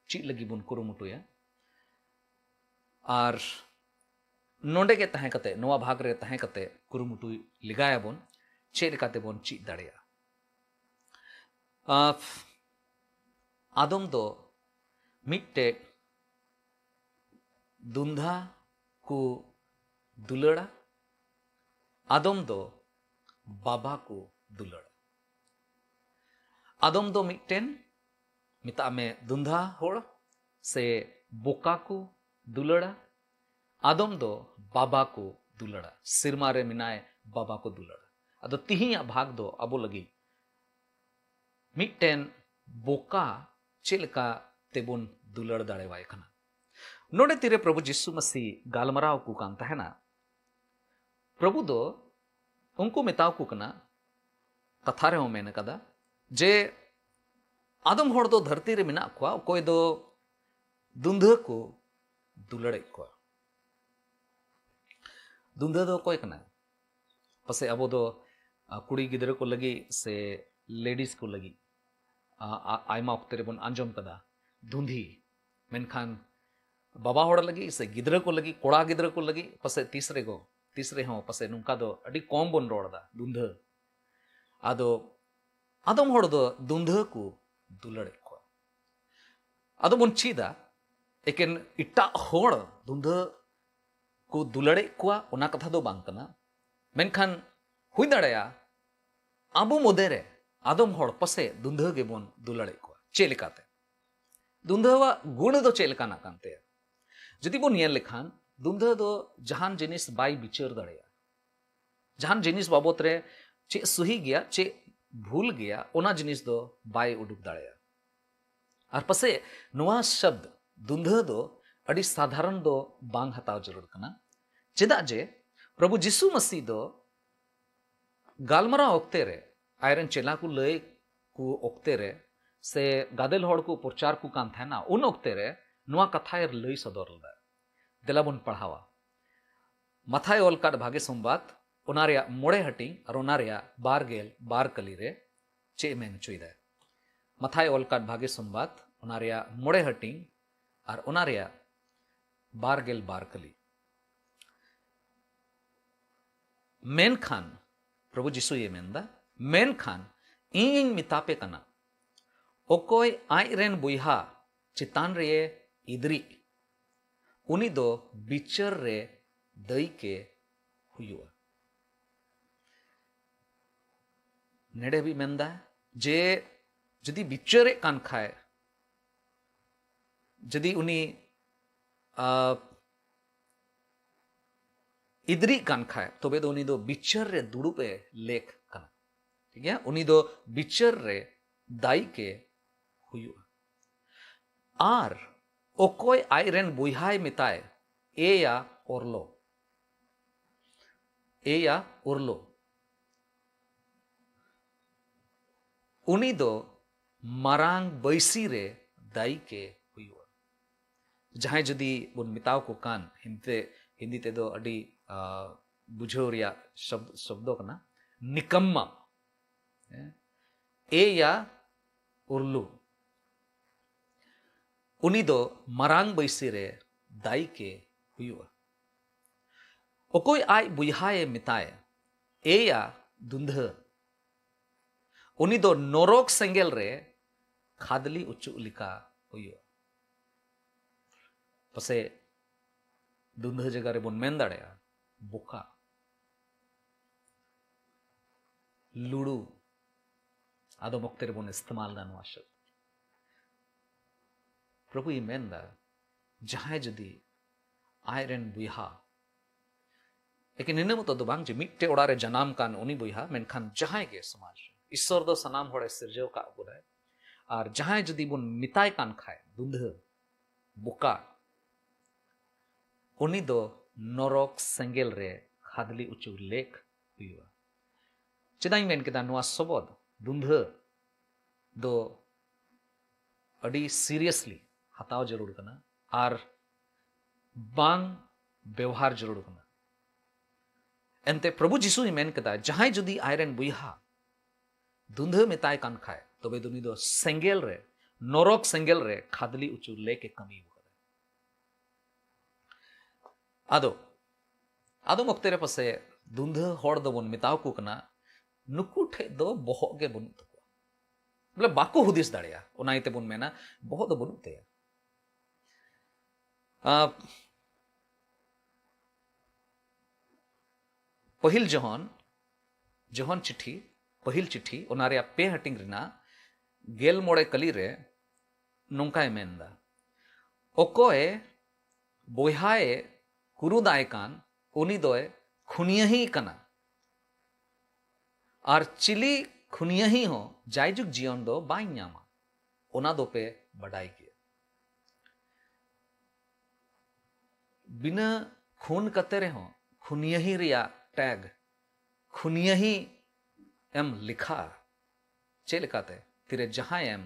ᱪᱮᱫ ᱞᱟᱹᱜᱤᱫ ᱵᱚᱱ ᱠᱩᱨᱩᱢᱩᱴᱩᱭᱟ᱾ ᱟᱨ ᱱᱚᱰᱮ ᱜᱮ ᱛᱟᱦᱮᱸ ᱠᱟᱛᱮ, ᱱᱚᱣᱟ ᱵᱷᱟᱜᱽ ᱨᱮ ᱛᱟᱦᱮᱸ ᱠᱟᱛᱮ ᱠᱩᱨᱩᱢᱩᱴᱩ ᱞᱮᱜᱟᱭᱟᱵᱚᱱ ᱪᱮᱫ ᱞᱮᱠᱟᱛᱮᱵᱚᱱ ᱪᱮᱫ ᱫᱟᱲᱮᱭᱟᱜᱼᱟ᱾ ᱟᱯ, ᱟᱫᱚᱢ ᱫᱚ ᱢᱤᱫᱴᱮᱡ ᱫᱩᱱᱫᱷᱟ ᱠᱚ ᱫᱩᱞᱟᱹᱲᱟ, ᱟᱫᱚᱢ ᱫᱚ ᱵᱟᱵᱟ ᱠᱚ ᱫᱩᱞᱟᱹᱲᱟ᱾ ᱟᱫᱚᱢ ᱫᱚ ᱢᱤᱫᱴᱮᱱ, ᱢᱮᱛᱟᱜ ᱢᱮ, ᱫᱩᱱᱫᱷᱟ ᱦᱚᱲ ᱥᱮ ᱵᱚᱠᱟ ᱠᱚ ᱫᱩᱞᱟᱹᱲᱟ, ᱟᱫᱚᱢ ᱫᱚ ᱵᱟᱵᱟ ᱠᱚ ᱫᱩᱞᱟᱹᱲᱟ, ᱥᱮᱨᱢᱟ ᱨᱮ ᱢᱮᱱᱟᱭ ᱵᱟᱵᱟ ᱠᱚ ᱫᱩᱞᱟᱹᱲᱟ᱾ ᱟᱫᱚ ᱛᱤᱦᱤᱧᱟᱜ ᱵᱷᱟᱜᱽ ᱫᱚ ᱟᱵᱚ ᱞᱟᱹᱜᱤᱫ ᱢᱤᱫᱴᱮᱱ ᱵᱚᱠᱟ ᱪᱮᱫ ᱞᱮᱠᱟ ᱛᱮᱵᱚᱱ ᱫᱩᱞᱟᱹᱲ ᱫᱟᱲᱮᱣᱟᱭ ᱠᱟᱱᱟ᱾ ᱱᱚᱰᱮ ᱛᱤᱨᱮ ᱯᱨᱚᱵᱷᱩ ᱡᱤᱥᱩ ᱢᱟᱹᱥᱤ ᱜᱟᱞᱢᱟᱨᱟᱣ ᱠᱚ ᱠᱟᱱ ᱛᱟᱦᱮᱱᱟ, ᱯᱨᱚᱵᱷᱩ ᱫᱚ ᱩᱱᱠᱩ ᱢᱮᱛᱟᱣ ᱠᱚ ᱠᱟᱱᱟ, ᱠᱟᱛᱷᱟ ᱨᱮᱦᱚᱸ ᱢᱮᱱ ᱠᱟᱫᱟ ᱡᱮ ᱟᱫᱚᱢ ᱦᱚᱲ ᱫᱚ ᱫᱷᱟᱹᱨᱛᱤ ᱨᱮ ᱢᱮᱱᱟᱜ ᱠᱚᱣᱟ, ᱚᱠᱚᱭ ᱫᱚ ᱫᱩᱱᱫᱷᱟᱹ ᱠᱚ ᱫᱩᱞᱟᱹᱲᱮᱫ ᱠᱚᱣᱟ᱾ ᱫᱩᱱᱫᱷᱟᱹ ᱫᱚ ᱚᱠᱚᱭ ᱠᱟᱱᱟᱭ? ᱯᱟᱥᱮᱡ ᱟᱵᱚ ᱫᱚ, ᱟ, ᱠᱩᱲᱤ ᱜᱤᱫᱽᱨᱟᱹ ᱠᱚ ᱞᱟᱹᱜᱤᱫ ᱥᱮ ladies ᱠᱚ ᱞᱟᱹᱜᱤᱫ, ᱟ, ᱟ, ᱟᱭᱢᱟ ᱚᱠᱛᱮ ᱨᱮᱵᱚᱱ ᱟᱸᱡᱚᱢ ᱠᱟᱫᱟ ᱫᱩᱸᱫᱷᱤ, ᱢᱮᱱᱠᱷᱟᱱ ᱵᱟᱵᱟ ᱦᱚᱲ ᱞᱟᱹᱜᱤᱫ ᱥᱮ ᱜᱤᱫᱽᱨᱟᱹ ᱠᱚ ᱞᱟᱹᱜᱤᱫ, ᱠᱚᱲᱟ ᱜᱤᱫᱽᱨᱟᱹ ᱠᱚ ᱞᱟᱹᱜᱤᱫ ᱯᱟᱥᱮᱡ ᱛᱤᱥ ᱨᱮᱜᱚ, ᱛᱤᱥ ᱨᱮᱦᱚᱸ ᱯᱟᱥᱮᱡ ᱱᱚᱝᱠᱟ ᱫᱚ ᱟᱹᱰᱤ ᱠᱚᱢ ᱵᱚᱱ ᱨᱚᱲ ᱮᱫᱟ, ᱫᱩᱸᱫᱷᱟᱹ᱾ ᱟᱫᱚ ᱟᱫᱚᱢ ᱦᱚᱲ ᱫᱚ ᱫᱩᱸᱫᱷᱟᱹ ᱠᱚ ᱫᱩᱞᱟᱹᱲᱮᱫ ᱠᱚᱣᱟ᱾ ᱟᱫᱚ ᱵᱚᱱ ᱪᱮᱫᱟ, ᱮᱠᱮᱱ ᱮᱴᱟᱜ ᱦᱚᱲ ᱫᱩᱸᱫᱷᱟᱹ ᱠᱚ ᱫᱩᱞᱟᱹᱲᱮᱫ ᱠᱚᱣᱟ, ᱚᱱᱟ ᱠᱟᱛᱷᱟ ᱫᱚ ᱵᱟᱝ ᱠᱟᱱᱟ᱾ ᱢᱮᱱᱠᱷᱟᱱ ᱦᱩᱭ ᱫᱟᱲᱮᱭᱟᱜᱼᱟ, ᱟᱵᱚ ᱢᱚᱫᱽᱫᱷᱮ ᱨᱮ ᱟᱫᱚᱢ ᱦᱚᱲ ᱯᱟᱥᱮ ᱫᱩᱸᱫᱷᱟᱹ ᱜᱮᱵᱚᱱ ᱫᱩᱞᱟᱹᱲᱮᱫ ᱠᱚᱣᱟ᱾ ᱪᱮᱫ ᱞᱮᱠᱟᱛᱮ? ᱫᱩᱸᱫᱷᱟᱹᱣᱟᱜ ᱜᱩᱱ ᱫᱚ ᱪᱮᱫ ᱞᱮᱠᱟᱱᱟᱜ ᱠᱟᱱ ᱛᱟᱭᱟ? ᱡᱩᱫᱤ ᱵᱚᱱ ᱧᱮᱞ ᱞᱮᱠᱷᱟᱱ, ᱫᱩᱸᱫᱷᱟᱹ ᱫᱚ ᱡᱟᱦᱟᱱ ᱡᱤᱱᱤᱥ ᱵᱟᱭ ᱵᱤᱪᱟᱹᱨ ᱫᱟᱲᱮᱭᱟᱜᱼᱟ᱾ ᱡᱟᱦᱟᱱ ᱡᱤᱱᱤᱥ ᱵᱟᱵᱚᱛ ᱨᱮ ᱪᱮᱫ ᱥᱩᱦᱤ ᱜᱮᱭᱟ, ᱪᱮᱫ ᱵᱷᱩᱞ ᱜᱮᱭᱟ, ᱚᱱᱟ ᱡᱤᱱᱤᱥ ᱫᱚ ᱵᱟᱭ ᱩᱰᱩᱠ ᱫᱟᱲᱮᱭᱟᱜᱼᱟ᱾ ᱟᱨ ᱯᱟᱥᱮᱡ ᱱᱚᱣᱟ ᱥᱚᱵᱫ ᱫᱩᱱᱫᱷᱟᱹ ᱫᱚ ᱟᱹᱰᱤ ᱥᱟᱫᱷᱟᱨᱚᱱ ᱫᱚ ᱵᱟᱝ ᱦᱟᱛᱟᱣ ᱡᱟᱹᱨᱩᱲ ᱠᱟᱱᱟ᱾ ᱪᱮᱫᱟᱜ ᱡᱮ ᱯᱨᱚᱵᱷᱩ ᱡᱤᱥᱩ ᱢᱟᱹᱥᱤ ᱫᱚ ᱜᱟᱞᱢᱟᱨᱟᱣ ᱚᱠᱛᱮ ᱨᱮ, ᱟᱡᱨᱮᱱ ᱪᱮᱞᱟ ᱠᱚ ᱞᱟᱹᱭ ᱠᱚ ᱚᱠᱛᱮ ᱨᱮ, ᱥᱮ ᱜᱟᱫᱮᱞ ᱦᱚᱲ ᱠᱚ ᱯᱨᱚᱪᱟᱨ ᱠᱚ ᱠᱟᱱ ᱛᱟᱦᱮᱱᱟ, ᱩᱱ ᱚᱠᱛᱮ ᱨᱮ ᱱᱚᱣᱟ ᱠᱟᱛᱷᱟᱭ ᱞᱟᱹᱭ ᱥᱚᱫᱚᱨ ᱞᱮᱫᱟ᱾ ᱫᱮᱞᱟ ᱵᱚᱱ ᱯᱟᱲᱦᱟᱣᱟ᱾ ᱢᱟᱛᱷᱟᱭ ᱚᱞ ᱠᱟᱫ ᱵᱷᱟᱜᱮ ᱥᱚᱢᱵᱟᱫ, ᱚᱱᱟ ᱨᱮᱭᱟᱜ ᱢᱚᱬᱮ ᱦᱟᱹᱴᱤᱧ ᱟᱨ ᱚᱱᱟ ᱨᱮᱭᱟᱜ ᱵᱟᱨ ᱜᱮᱞ ᱵᱟᱨ ᱠᱟᱹᱞᱤ ᱨᱮ ᱪᱮᱫ ᱮ ᱢᱮᱱ ᱦᱚᱪᱚᱭᱮᱫᱟ? ᱢᱟᱛᱷᱟᱭ ᱚᱞ ᱠᱟᱫ ᱵᱷᱟᱜᱮ ᱥᱚᱢᱵᱟᱫ, ᱚᱱᱟ ᱨᱮᱭᱟᱜ ᱢᱚᱬᱮ ᱦᱟᱹᱴᱤᱧ ᱟᱨ ᱚᱱᱟ ᱨᱮᱭᱟᱜ ᱵᱟᱨ ᱜᱮᱞ ᱵᱟᱨ ᱠᱟᱹᱞᱤ᱾ ᱢᱮᱱᱠᱷᱟᱱ ᱯᱨᱚᱵᱷᱩ ᱡᱤᱥᱩᱭ ᱢᱮᱱᱫᱟ, ᱢᱮᱱᱠᱷᱟᱱ ᱤᱧᱤᱧ ᱢᱮᱛᱟ ᱯᱮ ᱠᱟᱱᱟ, ᱚᱠᱚᱭ ᱟᱡ ᱨᱮᱱ ᱵᱚᱭᱦᱟ ᱪᱮᱛᱟᱱ ᱨᱮ ᱤᱫᱨᱤᱜ, ᱩᱱᱤ ᱫᱚ ᱵᱤᱪᱟᱹᱨ ᱨᱮ ᱫᱟᱹᱭᱠᱮ ᱦᱩᱭᱩᱜᱼᱟ᱾ ᱱᱮᱰᱮ ᱦᱟᱹᱵᱤᱡ ᱢᱮᱱᱫᱟ ᱡᱮ ᱡᱩᱫᱤ ᱵᱤᱪᱟᱹᱨᱮᱫ ᱠᱟᱱ ᱠᱷᱟᱭ, ᱡᱩᱫᱤ ᱩᱱᱤ, ᱟ, ᱤᱫᱨᱤᱜ ᱠᱟᱱ ᱠᱷᱟᱭ, ᱛᱚᱵᱮ ᱫᱚ ᱩᱱᱤ ᱫᱚ ᱵᱤᱪᱟᱹᱨ ᱨᱮ ᱫᱩᱲᱩᱵ ᱮ ᱞᱮᱠ ᱠᱟᱱᱟ᱾ ᱴᱷᱤᱠ ᱜᱮᱭᱟ? ᱩᱱᱤ ᱫᱚ ᱵᱤᱪᱟᱹᱨ ᱨᱮ ᱫᱟᱭᱤᱠ ᱮ ᱦᱩᱭᱩᱜᱼᱟ᱾ ᱟᱨ ᱚᱠᱚᱭ ᱟᱡ ᱨᱮᱱ ᱵᱚᱭᱦᱟᱭ ᱢᱮᱛᱟᱭ, "ᱮᱭᱟ ᱚᱨᱞᱚ, ᱮᱭᱟ ᱚᱨᱞᱚ", ᱩᱱᱤ ᱫᱚ ᱢᱟᱨᱟᱝ ᱵᱟᱹᱭᱥᱤ ᱨᱮ ᱫᱟᱭᱤᱠ ᱮ ᱦᱩᱭᱩᱜᱼᱟ᱾ ᱡᱟᱦᱟᱸᱭ ᱡᱩᱫᱤ ᱵᱚᱱ ᱢᱮᱛᱟᱣ ᱠᱚ ᱠᱟᱱ, ᱦᱤᱱᱫᱤ, ᱦᱤᱱᱫᱤ ᱛᱮᱫᱚ ᱟᱹᱰᱤ, ᱟ, ᱵᱩᱡᱷᱟᱹᱣ ᱨᱮᱭᱟᱜ ᱥᱚᱵᱫ, ᱥᱚᱵᱫᱚ ᱠᱟᱱᱟ, ᱱᱤᱠᱟᱢᱢᱟ᱾ ᱦᱮᱸ? ᱮᱭᱟ ᱩᱨᱞᱩ, ᱩᱱᱤ ᱫᱚ ᱢᱟᱨᱟᱝ ᱵᱟᱹᱭᱥᱤ ᱨᱮ ᱫᱟᱭᱤᱠ ᱮ ᱦᱩᱭᱩᱜᱼᱟ᱾ ᱚᱠᱚᱭ ᱟᱡ ᱵᱚᱭᱦᱟᱭ ᱢᱮᱛᱟᱭ, "ᱮᱭᱟ ᱫᱩᱱᱫᱷᱟᱹ", ᱩᱱᱤ ᱫᱚ ᱱᱚᱨᱚᱠ ᱥᱮᱸᱜᱮᱞ ᱨᱮ ᱠᱷᱟᱫᱽᱞᱤ ᱚᱪᱚᱜ ᱞᱮᱠᱟ ᱦᱩᱭᱩᱜᱼᱟ᱾ ᱯᱟᱥᱮᱡ ᱫᱩᱱᱫᱷᱟᱹ ᱡᱟᱭᱜᱟ ᱨᱮᱵᱚᱱ ᱢᱮᱱ ᱫᱟᱲᱮᱭᱟᱜᱼᱟ, ᱵᱚᱠᱟ, ᱞᱩᱲᱩ, ᱟᱫᱚᱢ ᱚᱠᱛᱮ ᱨᱮᱵᱚᱱ ᱤᱥᱛᱮᱢᱟᱞ ᱮᱫᱟ ᱱᱚᱣᱟ ᱥᱚᱵᱫ᱾ ᱯᱨᱚᱵᱷᱩᱭ ᱢᱮᱱᱫᱟ, ᱡᱟᱦᱟᱸᱭ ᱡᱩᱫᱤ ᱟᱡ ᱨᱮᱱ ᱵᱚᱭᱦᱟ, ᱮᱠᱮᱱ ᱱᱤᱱᱟᱹᱜ ᱢᱚᱛᱚ ᱫᱚ ᱵᱟᱝ ᱡᱮ ᱢᱤᱫᱴᱮᱡ ᱚᱲᱟᱜ ᱨᱮ ᱡᱟᱱᱟᱢ ᱠᱟᱱ ᱩᱱᱤ ᱵᱚᱭᱦᱟ, ᱢᱮᱱᱠᱷᱟᱱ ᱡᱟᱦᱟᱸᱭ ᱜᱮ ᱥᱚᱢᱟᱡᱽ ᱨᱮ, ᱤᱥᱥᱚᱨ ᱫᱚ ᱥᱟᱱᱟᱢ ᱦᱚᱲᱮ ᱥᱤᱨᱡᱟᱹᱣ ᱠᱟᱜ ᱵᱚᱱᱟᱭ᱾ ᱟᱨ ᱡᱟᱦᱟᱸᱭ ᱡᱩᱫᱤ ᱵᱚᱱ ᱢᱮᱛᱟᱭ ᱠᱟᱱ ᱠᱷᱟᱡ ᱫᱩᱸᱫᱷᱟᱹ, ᱵᱚᱠᱟ, ᱩᱱᱤ ᱫᱚ ᱱᱚᱨᱚᱠ ᱥᱮᱸᱜᱮᱞ ᱨᱮ ᱠᱷᱟᱫᱽᱞᱤ ᱚᱪᱚ ᱞᱮᱠ ᱦᱩᱭᱩᱜᱼᱟ᱾ ᱪᱮᱫᱟᱜ ᱤᱧ ᱢᱮᱱ ᱠᱮᱫᱟ, ᱱᱚᱣᱟ ᱥᱚᱵᱚᱫ ᱫᱩᱸᱫᱷᱟᱹ ᱫᱚ ᱟᱹᱰᱤ seriously ᱦᱟᱛᱟᱣ ᱡᱟᱹᱨᱩᱲ ᱠᱟᱱᱟ ᱟᱨ ᱵᱟᱝ ᱵᱮᱣᱦᱟᱨ ᱡᱟᱹᱨᱩᱲ ᱠᱟᱱᱟ᱾ ᱮᱱᱛᱮ ᱯᱨᱚᱵᱷᱩ ᱡᱤᱥᱩᱭ ᱢᱮᱱ ᱠᱮᱫᱟ, ᱡᱟᱦᱟᱸᱭ ᱡᱩᱫᱤ ᱟᱡᱨᱮᱱ ᱵᱚᱭᱦᱟ ᱫᱩᱸᱫᱷᱟᱹ ᱢᱮᱛᱟᱭ ᱠᱟᱱ ᱠᱷᱟᱡ, ᱛᱚᱵᱮ ᱫᱚ ᱩᱱᱤ ᱫᱚ ᱥᱮᱸᱜᱮᱞ ᱨᱮ, ᱱᱚᱨᱚᱠ ᱥᱮᱸᱜᱮᱞ ᱨᱮ ᱠᱷᱟᱫᱽᱞᱤ ᱚᱪᱚ ᱞᱮᱠ ᱮ ᱠᱟᱹᱢᱤ ᱟᱠᱟᱫᱟ᱾ ᱟᱫᱚ ᱟᱫᱚᱢ ᱚᱠᱛᱮ ᱨᱮ ᱯᱟᱥᱮ ᱫᱩᱸᱫᱷᱟᱹ ᱦᱚᱲ ᱫᱚᱵᱚᱱ ᱢᱮᱛᱟᱣ ᱠᱚ ᱠᱟᱱᱟ, ᱱᱩᱠᱩ ᱴᱷᱮᱡ ᱫᱚ ᱵᱚᱦᱚᱜ ᱜᱮ ᱵᱟᱹᱱᱩᱜ ᱛᱟᱠᱚᱣᱟ, ᱵᱚᱞᱮ ᱵᱟᱠᱚ ᱦᱩᱫᱤᱥ ᱫᱟᱲᱮᱭᱟᱜᱼᱟ, ᱚᱱᱟ ᱤᱭᱟᱹ ᱛᱮᱵᱚᱱ ᱢᱮᱱᱟ ᱵᱚᱦᱚᱜ ᱫᱚ ᱵᱟᱹᱱᱩᱜ ᱛᱟᱭᱟ᱾ ᱟᱸ, ᱯᱟᱹᱦᱤᱞ ᱡᱚᱦᱚᱱ, ᱡᱚᱦᱚᱱ ᱪᱤᱴᱷᱤ, ᱯᱟᱹᱦᱤᱞ ᱪᱤᱴᱷᱤ, ᱚᱱᱟ ᱨᱮᱭᱟᱜ ᱯᱮ ᱦᱟᱹᱴᱤᱧ ᱨᱮᱱᱟᱜ ᱜᱮᱞ ᱢᱚᱬᱮ ᱠᱟᱹᱞᱤ ᱨᱮ ᱱᱚᱝᱠᱟᱭ ᱢᱮᱱᱫᱟ, ᱚᱠᱚᱭ ᱵᱚᱭᱦᱟᱭ ᱠᱩᱨᱩᱫᱟᱭ ᱠᱟᱱ, ᱩᱱᱤ ᱫᱚᱭ ᱠᱷᱩᱱᱭᱟᱹᱦᱤ ᱠᱟᱱᱟ᱾ ᱟᱨ ᱪᱤᱞᱤ ᱠᱷᱩᱱᱭᱟᱹᱦᱤ ᱦᱚᱸ ᱡᱟᱭᱡᱩᱜᱽ ᱡᱤᱭᱚᱱ ᱫᱚ ᱵᱟᱭ ᱧᱟᱢᱟ, ᱚᱱᱟ ᱫᱚᱯᱮ ᱵᱟᱰᱟᱭ ᱜᱮᱭᱟ᱾ ᱵᱤᱱᱟᱹ ᱠᱷᱩᱱ ᱠᱟᱛᱮ ᱨᱮᱦᱚᱸ ᱠᱷᱩᱱᱭᱟᱹᱦᱤ ᱨᱮᱭᱟᱜ ᱴᱮᱜᱽ ᱠᱷᱩᱱᱭᱟᱹᱦᱤ ᱮᱢ ᱞᱮᱠᱷᱟᱜᱼᱟ᱾ ᱪᱮᱫ ᱞᱮᱠᱟᱛᱮ? ᱛᱤᱨᱮ ᱡᱟᱦᱟᱸᱭ ᱮᱢ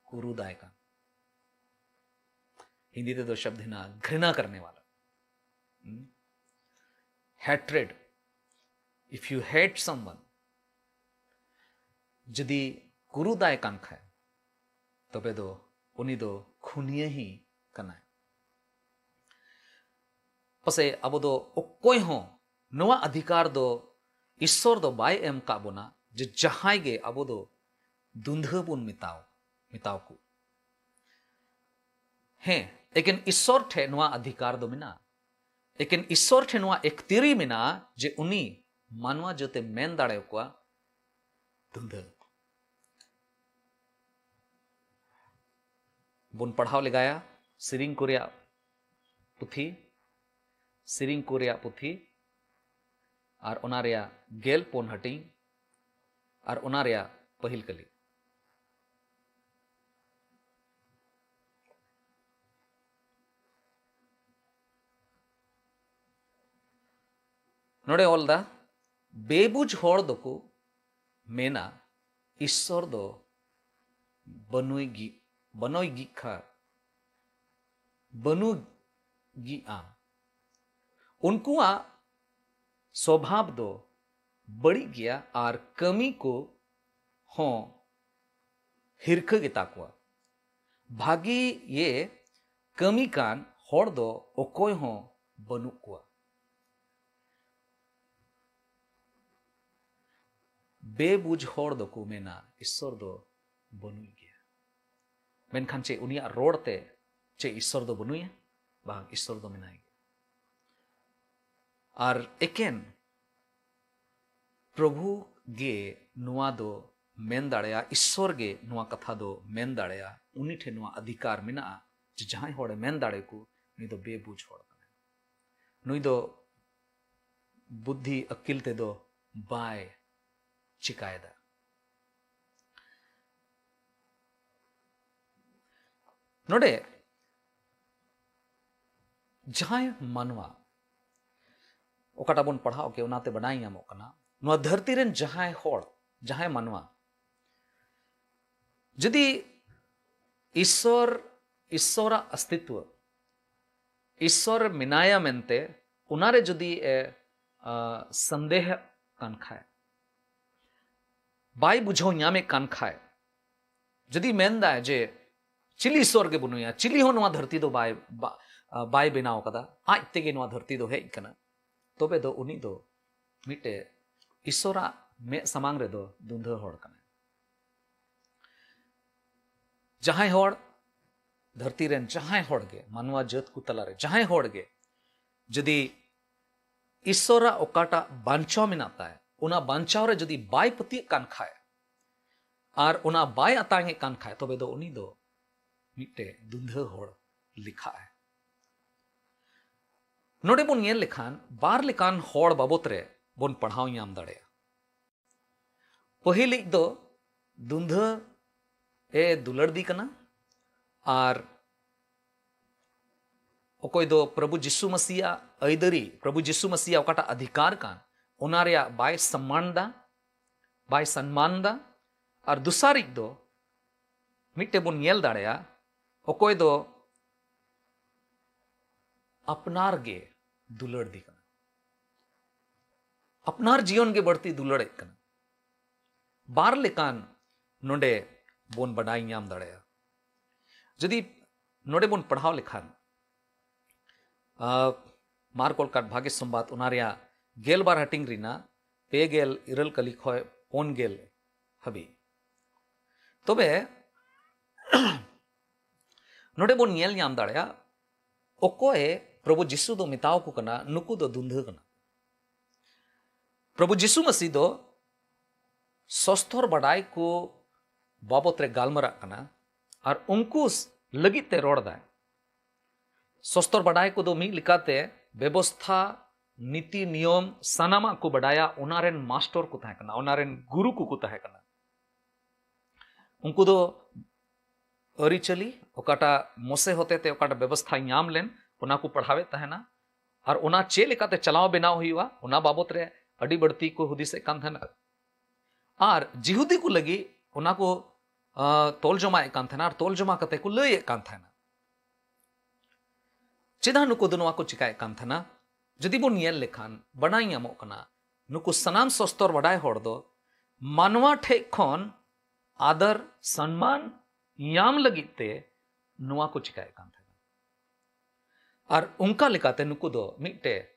ᱠᱩᱨᱩᱫᱟᱭ ᱠᱟᱱ᱾ ᱦᱤᱱᱫᱤ ᱛᱮᱫᱚ ᱥᱚᱵᱫ ᱦᱮᱱᱟᱜᱼᱟ ᱜᱷᱨᱤᱱᱟ ᱠᱟᱨᱱᱮ ᱣᱟᱞᱟ᱾ ᱦᱮᱴᱨᱮᱰ᱾ If you hate someone, ᱡᱩᱫᱤ ᱠᱩᱨᱩᱫᱟᱭ ᱠᱟᱱ ᱠᱷᱟᱡ, ᱛᱚᱵᱮ ᱫᱚ ᱩᱱᱤ ᱫᱚ ᱠᱷᱩᱱᱭᱟᱹᱦᱤ ᱠᱟᱱᱟᱭ᱾ ᱯᱟᱥᱮᱡ ᱟᱵᱚ ᱫᱚ ᱚᱠᱚᱭ ᱦᱚᱸ ᱱᱚᱣᱟ ᱚᱫᱷᱤᱠᱟᱨ ᱫᱚ ᱤᱥᱥᱚᱨ ᱫᱚ ᱵᱟᱭ ᱮᱢ ᱠᱟᱜ ᱵᱚᱱᱟ ᱡᱮ ᱡᱟᱦᱟᱸᱭ ᱜᱮ ᱟᱵᱚ ᱫᱚ ᱫᱩᱸᱫᱷᱟᱹ ᱵᱚᱱ ᱢᱮᱛᱟᱣ, ᱢᱮᱛᱟᱣ ᱠᱚ᱾ ᱦᱮᱸ, ᱮᱠᱮᱱ ᱤᱥᱥᱚᱨ ᱴᱷᱮᱡ ᱱᱚᱣᱟ ᱚᱫᱷᱤᱠᱟᱨ ᱫᱚ ᱢᱮᱱᱟᱜᱼᱟ᱾ ᱮᱠᱮᱱ ᱤᱥᱥᱚᱨ ᱴᱷᱮᱱ ᱱᱚᱣᱟ ᱮᱠᱛᱤᱭᱟᱨᱤ ᱢᱮᱱᱟᱜᱼᱟ ᱡᱮ ᱩᱱᱤ ᱢᱟᱱᱣᱟ ᱡᱟᱹᱛᱮ ᱢᱮᱱ ᱫᱟᱲᱮ ᱟᱠᱚᱣᱟ ᱫᱩᱸᱫᱷᱟᱹ᱾ ᱵᱚᱱ ᱯᱟᱲᱦᱟᱣ ᱞᱮᱜᱟᱭᱟ ᱥᱮᱨᱮᱧ ᱠᱚ ᱨᱮᱭᱟᱜ ᱯᱩᱛᱷᱤ, ᱥᱮᱨᱮᱧ ᱠᱚ ᱨᱮᱭᱟᱜ ᱯᱩᱛᱷᱤ, ᱟᱨ ᱚᱱᱟ ᱨᱮᱭᱟᱜ ᱜᱮᱞ ᱯᱩᱱ ᱦᱟᱹᱴᱤᱧ, ᱟᱨ ᱚᱱᱟ ᱨᱮᱭᱟᱜ ᱯᱟᱹᱦᱤᱞ ᱠᱟᱹᱞᱤ᱾ ᱱᱚᱰᱮ ᱚᱞ ᱫᱟ, ᱵᱮᱵᱩᱡᱽ ᱦᱚᱲ ᱫᱚᱠᱚ ᱢᱮᱱᱟ, ᱤᱥᱥᱚᱨ ᱫᱚ ᱵᱟᱹᱱᱩᱭ ᱜᱤ ᱵᱟᱹᱱᱩᱭ ᱜᱤᱜ ᱠᱷᱟ ᱵᱟᱹᱱᱩ ᱜᱤᱜᱼᱟ᱾ ᱩᱱᱠᱩᱣᱟᱜ ᱥᱚᱵᱷᱟᱵ ᱫᱚ ᱵᱟᱹᱲᱤᱡ ᱜᱮᱭᱟ ᱟᱨ ᱠᱟᱹᱢᱤ ᱠᱚ ᱦᱚᱸ ᱦᱤᱨᱠᱷᱟᱹ ᱜᱮᱛᱟ ᱠᱚᱣᱟ᱾ ᱵᱷᱟᱹᱜᱤ ᱭᱮ ᱠᱟᱹᱢᱤ ᱠᱟᱱ ᱦᱚᱲ ᱫᱚ ᱚᱠᱚᱭ ᱦᱚᱸ ᱵᱟᱹᱱᱩᱜ ᱠᱚᱣᱟ᱾ ᱵᱮᱵᱩᱡᱽ ᱦᱚᱲ ᱫᱚᱠᱚ ᱢᱮᱱᱟ, ᱤᱥᱥᱚᱨ ᱫᱚ ᱵᱟᱹᱱᱩᱭ ᱜᱮᱭᱟ᱾ ᱢᱮᱱᱠᱷᱟᱱ ᱪᱮᱫ ᱩᱱᱤᱭᱟᱜ ᱨᱚᱲ ᱛᱮ ᱪᱮᱫ ᱤᱥᱥᱚᱨ ᱫᱚ ᱵᱟᱹᱱᱩᱭᱟ? ᱵᱟᱝ, ᱤᱥᱥᱚᱨ ᱫᱚ ᱢᱮᱱᱟᱭ ᱜᱮᱭᱟ᱾ ᱟᱨ ᱮᱠᱮᱱ ᱯᱨᱚᱵᱷᱩ ᱜᱮ ᱱᱚᱣᱟ ᱫᱚ ᱢᱮᱱ ᱫᱟᱲᱮᱭᱟᱜᱼᱟ, ᱤᱥᱥᱚᱨ ᱜᱮ ᱱᱚᱣᱟ ᱠᱟᱛᱷᱟ ᱫᱚ ᱢᱮᱱ ᱫᱟᱲᱮᱭᱟᱜᱼᱟ᱾ ᱩᱱᱤ ᱴᱷᱮᱱ ᱱᱚᱣᱟ ᱚᱫᱷᱤᱠᱟᱨ ᱢᱮᱱᱟᱜᱼᱟ ᱡᱮ ᱡᱟᱦᱟᱸᱭ ᱦᱚᱲᱮ ᱢᱮᱱ ᱫᱟᱲᱮᱭᱟᱠᱚ, ᱱᱩᱭ ᱫᱚ ᱵᱮᱵᱩᱡᱽ ᱦᱚᱲ ᱠᱟᱱᱟᱭ, ᱱᱩᱭ ᱫᱚ ᱵᱩᱫᱽᱫᱷᱤ ᱟᱹᱠᱤᱞ ᱛᱮᱫᱚ ᱵᱟᱭ ᱪᱤᱠᱟᱭᱮᱫᱟ᱾ ᱱᱚᱰᱮ ᱡᱟᱦᱟᱸᱭ ᱢᱟᱱᱣᱟ, ᱚᱠᱟᱴᱟᱜ ᱵᱚᱱ ᱯᱟᱲᱦᱟᱣ ᱠᱮ, ᱚᱱᱟᱛᱮ ᱵᱟᱰᱟᱭ ᱧᱟᱢᱚᱜ ᱠᱟᱱᱟ, ᱱᱚᱣᱟ ᱫᱷᱟᱹᱨᱛᱤ ᱨᱮᱱ ᱡᱟᱦᱟᱸᱭ ᱦᱚᱲ, ᱡᱟᱦᱟᱸᱭ ᱢᱟᱱᱣᱟ, ᱡᱩᱫᱤ ᱤᱥᱥᱚᱨ, ᱤᱥᱥᱚᱨᱟᱜ ᱚᱥᱛᱤᱛᱣᱚ, ᱤᱥᱥᱚᱨ ᱢᱮᱱᱟᱭᱟ ᱢᱮᱱᱛᱮ ᱚᱱᱟᱨᱮ ᱡᱩᱫᱤ ᱮ, ᱟ, ᱥᱚᱱᱫᱮᱦ ᱠᱟᱱ ᱠᱷᱟᱭ, ᱵᱟᱭ ᱵᱩᱡᱷᱟᱹᱣ ᱧᱟᱢᱮᱫ ᱠᱟᱱ ᱠᱷᱟᱭ, ᱡᱩᱫᱤ ᱢᱮᱱᱫᱟᱭ ᱡᱮ ᱪᱤᱞᱤ ᱤᱥᱥᱚᱨ ᱜᱮ ᱵᱟᱹᱱᱩᱭᱟ, ᱪᱤᱞᱤ ᱦᱚᱸ ᱱᱚᱣᱟ ᱫᱷᱟᱹᱨᱛᱤ ᱫᱚ ᱵᱟᱭ, ᱵᱟ-, ᱟ, ᱵᱟᱭ ᱵᱮᱱᱟᱣ ᱠᱟᱫᱟ, ᱟᱡ ᱛᱮᱜᱮ ᱱᱚᱣᱟ ᱫᱷᱟᱹᱨᱛᱤ ᱫᱚ ᱦᱮᱡ ᱠᱟᱱᱟ, ᱛᱚᱵᱮ ᱫᱚ ᱩᱱᱤ ᱫᱚ ᱢᱤᱫᱴᱮᱡ ᱤᱥᱥᱚᱨᱟᱜ ᱢᱮᱫ ᱥᱟᱢᱟᱝ ᱨᱮᱫᱚ ᱫᱩᱸᱫᱷᱟᱹ ᱦᱚᱲ ᱠᱟᱱᱟᱭ᱾ ᱡᱟᱦᱟᱸᱭ ᱦᱚᱲ, ᱫᱷᱟᱹᱨᱛᱤ ᱨᱮᱱ ᱡᱟᱦᱟᱸᱭ ᱦᱚᱲ ᱜᱮ, ᱢᱟᱱᱣᱟ ᱡᱟᱹᱛ ᱠᱚ ᱛᱟᱞᱟᱨᱮ ᱡᱟᱦᱟᱸᱭ ᱦᱚᱲ ᱜᱮ ᱡᱩᱫᱤ ᱤᱥᱥᱚᱨᱟᱜ ᱚᱠᱟᱴᱟᱜ ᱵᱟᱧᱪᱟᱣ ᱢᱮᱱᱟᱜ ᱛᱟᱭ, ᱚᱱᱟ ᱵᱟᱧᱪᱟᱣ ᱨᱮ ᱡᱩᱫᱤ ᱵᱟᱭ ᱯᱟᱹᱛᱭᱟᱹᱜ ᱠᱟᱱ ᱠᱷᱟᱭ ᱟᱨ ᱚᱱᱟ ᱵᱟᱭ ᱟᱛᱟᱝ ᱮᱫ ᱠᱟᱱ ᱠᱷᱟᱭ, ᱛᱚᱵᱮ ᱫᱚ ᱩᱱᱤ ᱫᱚ ᱢᱤᱫᱴᱮᱡ ᱫᱩᱸᱫᱷᱟᱹ ᱦᱚᱲ ᱞᱮᱠᱷᱟᱜ ᱟᱭ᱾ ᱱᱚᱰᱮ ᱵᱚᱱ ᱧᱮᱞ ᱞᱮᱠᱷᱟᱱ ᱵᱟᱨ ᱞᱮᱠᱟᱱ ᱦᱚᱲ ᱵᱟᱵᱚᱛ ᱨᱮ ᱵᱚᱱ ᱯᱟᱲᱦᱟᱣ ᱧᱟᱢ ᱫᱟᱲᱮᱭᱟᱜᱼᱟ᱾ ᱯᱟᱹᱦᱤᱞᱤᱡ ᱫᱚ ᱫᱩᱸᱫᱷᱟᱹ ᱮ ᱫᱩᱞᱟᱹᱲᱫᱤ ᱠᱟᱱᱟ ᱟᱨ ᱚᱠᱚᱭ ᱫᱚ ᱯᱨᱚᱵᱷᱩ ᱡᱤᱥᱩ ᱢᱟᱹᱥᱤᱭᱟᱜ ᱟᱹᱭᱫᱟᱹᱨᱤ, ᱯᱨᱚᱵᱷᱩ ᱡᱤᱥᱩ ᱢᱟᱹᱥᱤᱭᱟᱜ ᱚᱠᱟᱴᱟᱜ ᱚᱫᱷᱤᱠᱟᱨ ᱠᱟᱱ, ᱚᱱᱟ ᱨᱮᱭᱟᱜ ᱵᱟᱭ ᱥᱚᱱᱢᱟᱱ ᱫᱟ, ᱵᱟᱭ ᱥᱚᱱᱢᱟᱱ ᱫᱟ᱾ ᱟᱨ ᱫᱚᱥᱟᱨᱤᱡ ᱫᱚ ᱢᱤᱫᱴᱮᱱ ᱵᱚᱱ ᱧᱮᱞ ᱫᱟᱲᱮᱭᱟᱜᱼᱟ, ᱚᱠᱚᱭ ᱫᱚ ᱟᱯᱱᱟᱨ ᱜᱮ ᱫᱩᱞᱟᱹᱲ ᱫᱤ ᱠᱟᱱᱟ, ᱟᱯᱱᱟᱨ ᱡᱤᱭᱚᱱ ᱜᱮ ᱵᱟᱹᱲᱛᱤ ᱫᱩᱞᱟᱹᱲᱮᱫ ᱠᱟᱱᱟ᱾ ᱵᱟᱨ ᱞᱮᱠᱟᱱ ᱱᱚᱰᱮ ᱵᱚᱱ ᱵᱟᱰᱟᱭ ᱧᱟᱢ ᱫᱟᱲᱮᱭᱟᱜᱼᱟ᱾ ᱡᱩᱫᱤ ᱱᱚᱰᱮ ᱵᱚᱱ ᱯᱟᱲᱦᱟᱣ ᱞᱮᱠᱷᱟᱱ, ᱟᱨ ᱢᱟᱨᱠ ᱚᱞ ᱠᱟᱫ ᱵᱷᱟᱜᱮ ᱥᱚᱢᱵᱟᱫ, ᱚᱱᱟ ᱨᱮᱭᱟᱜ ᱜᱮᱞ ᱵᱟᱨ ᱦᱟᱹᱴᱤᱧ ᱨᱮᱱᱟᱜ ᱯᱮ ᱜᱮᱞ ᱤᱨᱟᱹᱞ ᱠᱟᱹᱞᱤ ᱠᱷᱚᱱ ᱯᱩᱱ ᱜᱮᱞ ᱦᱟᱹᱵᱤᱡ᱾ ᱛᱚᱵᱮ ᱱᱚᱰᱮ ᱵᱚᱱ ᱧᱮᱞ ᱧᱟᱢ ᱫᱟᱲᱮᱭᱟᱜᱼᱟ, ᱚᱠᱚᱭ ᱯᱨᱚᱵᱷᱩ ᱡᱤᱥᱩ ᱫᱚ ᱢᱮᱛᱟᱣ ᱠᱚ ᱠᱟᱱᱟ, ᱱᱩᱠᱩ ᱫᱚ ᱫᱩᱱᱫᱷᱟᱹ ᱠᱟᱱᱟ᱾ ᱯᱨᱚᱵᱷᱩ ᱡᱤᱥᱩ ᱢᱟᱹᱥᱤ ᱫᱚ ᱥᱚᱥᱛᱚᱨ ᱵᱟᱰᱟᱭ ᱠᱚ ᱵᱟᱵᱚᱛ ᱨᱮ ᱜᱟᱞᱢᱟᱨᱟᱜ ᱠᱟᱱᱟ ᱟᱨ ᱩᱱᱠᱩ ᱞᱟᱹᱜᱤᱫ ᱛᱮ ᱨᱚᱲ ᱫᱟᱭ᱾ ᱥᱚᱥᱛᱚᱨ ᱵᱟᱰᱟᱭ ᱠᱚᱫᱚ ᱢᱤᱫ ᱞᱮᱠᱟᱛᱮ ᱵᱮᱵᱚᱥᱛᱷᱟ, ᱱᱤᱛᱤ ᱱᱤᱭᱚᱢ ᱥᱟᱱᱟᱢᱟᱜ ᱠᱚ ᱵᱟᱰᱟᱭᱟ, ᱚᱱᱟ ᱨᱮᱱ ᱢᱟᱥᱴᱚᱨ ᱠᱚ ᱛᱟᱦᱮᱸ ᱠᱟᱱᱟ, ᱚᱱᱟ ᱨᱮᱱ ᱜᱩᱨᱩ ᱠᱚᱠᱚ ᱛᱟᱦᱮᱸ ᱠᱟᱱᱟ᱾ ᱩᱱᱠᱩ ᱫᱚ ᱟᱹᱨᱤᱪᱟᱹᱞᱤ, ᱚᱠᱟᱴᱟᱜ ᱢᱚᱥᱮ ᱦᱚᱛᱮᱛᱮ ᱚᱠᱟᱴᱟᱜ ᱵᱮᱵᱚᱥᱛᱷᱟᱭ ᱧᱟᱢ ᱞᱮᱱ, ᱚᱱᱟ ᱠᱚ ᱯᱟᱲᱦᱟᱣᱮᱫ ᱛᱟᱦᱮᱱᱟ᱾ ᱟᱨ ᱚᱱᱟ ᱪᱮᱫ ᱞᱮᱠᱟᱛᱮ ᱪᱟᱞᱟᱣ ᱵᱮᱱᱟᱣ ᱦᱩᱭᱩᱜᱼᱟ, ᱚᱱᱟ ᱵᱟᱵᱚᱛ ᱨᱮ ᱟᱹᱰᱤ ᱵᱟᱹᱲᱛᱤ ᱠᱚ ᱦᱩᱫᱤᱥᱮᱫ ᱠᱟᱱ ᱛᱟᱦᱮᱱᱟ᱾ ᱟᱨ ᱡᱤᱦᱩᱫᱤ ᱠᱚ ᱞᱟᱹᱜᱤᱫ ᱚᱱᱟ ᱠᱚ, ᱟ, ᱛᱚᱞ ᱡᱚᱢᱟᱭᱮᱫ ᱠᱟᱱ ᱛᱟᱦᱮᱱᱟ ᱟᱨ ᱛᱚᱞ ᱡᱚᱢᱟ ᱠᱟᱛᱮ ᱠᱚ ᱞᱟᱹᱭᱮᱫ ᱠᱟᱱ ᱛᱟᱦᱮᱱᱟ᱾ ᱪᱮᱫᱟᱜ ᱱᱩᱠᱩ ᱫᱚ ᱱᱚᱣᱟ ᱠᱚ ᱪᱤᱠᱟᱭᱮᱫ ᱠᱟᱱ ᱛᱟᱦᱮᱱᱟ? ᱡᱩᱫᱤ ᱵᱚᱱ ᱧᱮᱞ ᱞᱮᱠᱷᱟᱱ, ᱵᱟᱰᱟᱭ ᱧᱟᱢᱚᱜ ᱠᱟᱱᱟ, ᱱᱩᱠᱩ ᱥᱟᱱᱟᱢ ᱥᱚᱥᱛᱚᱨ ᱵᱟᱰᱟᱭ ᱦᱚᱲ ᱫᱚ ᱢᱟᱱᱣᱟ ᱴᱷᱮᱡ ᱠᱷᱚᱱ ᱟᱫᱚᱨ, ᱥᱚᱱᱢᱟᱱ ᱧᱟᱢ ᱞᱟᱹᱜᱤᱫ ᱛᱮ ᱱᱚᱣᱟ ᱠᱚ ᱪᱤᱠᱟᱭᱮᱫ ᱠᱟᱱ ᱛᱟᱦᱮᱱᱟ᱾ ᱟᱨ ᱚᱱᱠᱟ ᱞᱮᱠᱟᱛᱮ ᱱᱩᱠᱩ ᱫᱚ ᱢᱤᱫᱴᱮᱡ,